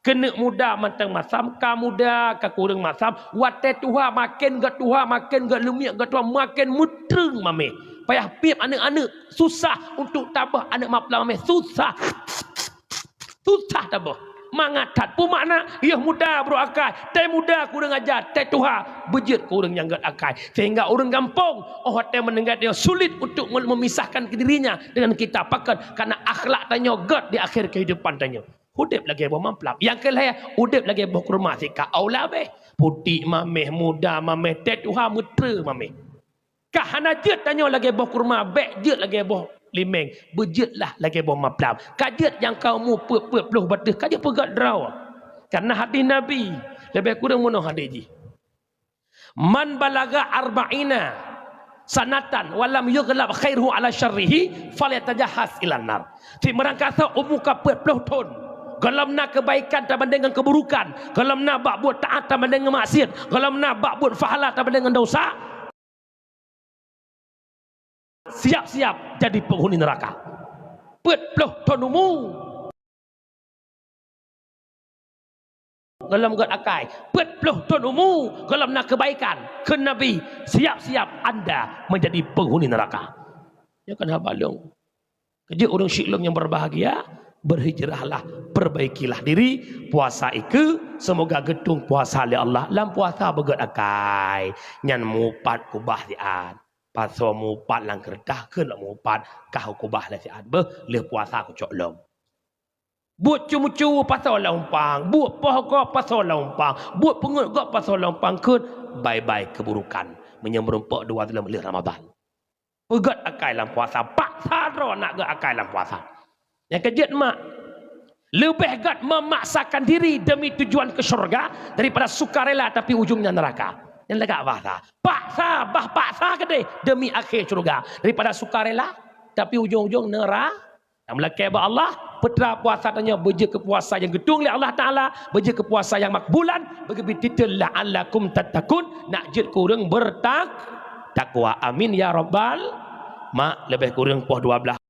keuneuk muda mantong masam, ka muda ka kureueng masam, watèe tuha maken geutuha, maken geulumiek geutuha, maken meutreueng mamèh. Payah piep aneuk-aneuk, susah untuk tabah aneuk maplam mamèh, susah. Susah taboh. Mangat that. Peue makna? Yôh muda brôk akai. Tée muda kureueng aja, tée tuha beujeuet keu ureuëng nyang gét akai. Sehingga ureuëng gampông, óh watée meuninggai nyoe sulit untuk mem-, memisahkan dirinya dengan kita. Pakon? Karena akhlak tanyoe gét di akhir kehidupan tanyoe. Udeb lagée boh maplab. Nyang keu lhée, udeb lagée boh kurma sika aula beh. Putéh mameh, muda mameh, tée tuha meutre mameh. Ka hana jeuet tanyoe lagée boh kurma, bék jeuet lagée boh limeng, beujeuetlah lagée boh maplab. Ka jeuet nyang ka umu peuet-peuet ploh bateuh, ka jeuet peugét droe. Karena hadis Nabi, leubeh kureueng meunoe hadis jih. "Man balagha arba'ina sanatan wa lam yughlab khairuhu ala syarrihi falyatajahhaz ilan nar." Cit meurangkasoe umu ka peuet ploh thon, gohlom na keubaikan tabandeng ngon keuburukan, gohlom na bak buet taát tabandeng ngon maksiat, gohlom na bak buet pahala tabandeng ngon dosa, siap-siap jadi penghuni neraka. Peuet ploh thon umu gohlom gét akai, peuet ploh thon umu gohlom na keubaikan, kheun Nabi, "Siap-siap anda menjadi penghuni neraka." Nyoe kan haba lôn. Keu jeuet ureuëng syiek lôn nyang berbahagia, berhijrahlah, perbaikilah diri, puasa ikeue, semoga geutueng puasa lé Allah. Lam puasa beugét akai, nyan mupat kubah siat. Pasoe mupat lam keureutah kheun lom mupat, kah kubah lé siat beuh, lheueh puasa kucok lom. Buet ceumeucue pasoe lam umpang, buet poh gob pasoe lam umpang, buet peungeuet gob pasoe lam umpang kheun, bye-bye keuburukan. Meunyoe meurumpok dua buleuen lheueh Ramadan. Peugét akai lam puasa, paksa droe nak gét akai lam puasa. Nyang keu jeuet mak, leubeh gét memaksakan diri demi tujuan ke syurga daripada sukarela tapi ujungnya neraka. Nyang lagak bahasa, paksa, bah paksa keudeh demi akhé syurga daripada sukarela tapi ujung-ujung nera-, Nyang meulakée bak Allah, peutra puasa tanyoe beujeuet keu puasa nyang geutueng lé Allah Taala, beujeuet keu puasa nyang makbulan, beugeubi titel la'allakum tattaqun, nak jeuet keu ureuëng bertak-, takwa. Amin ya rabbal ma-, leubeh kureueng poh dua blaih.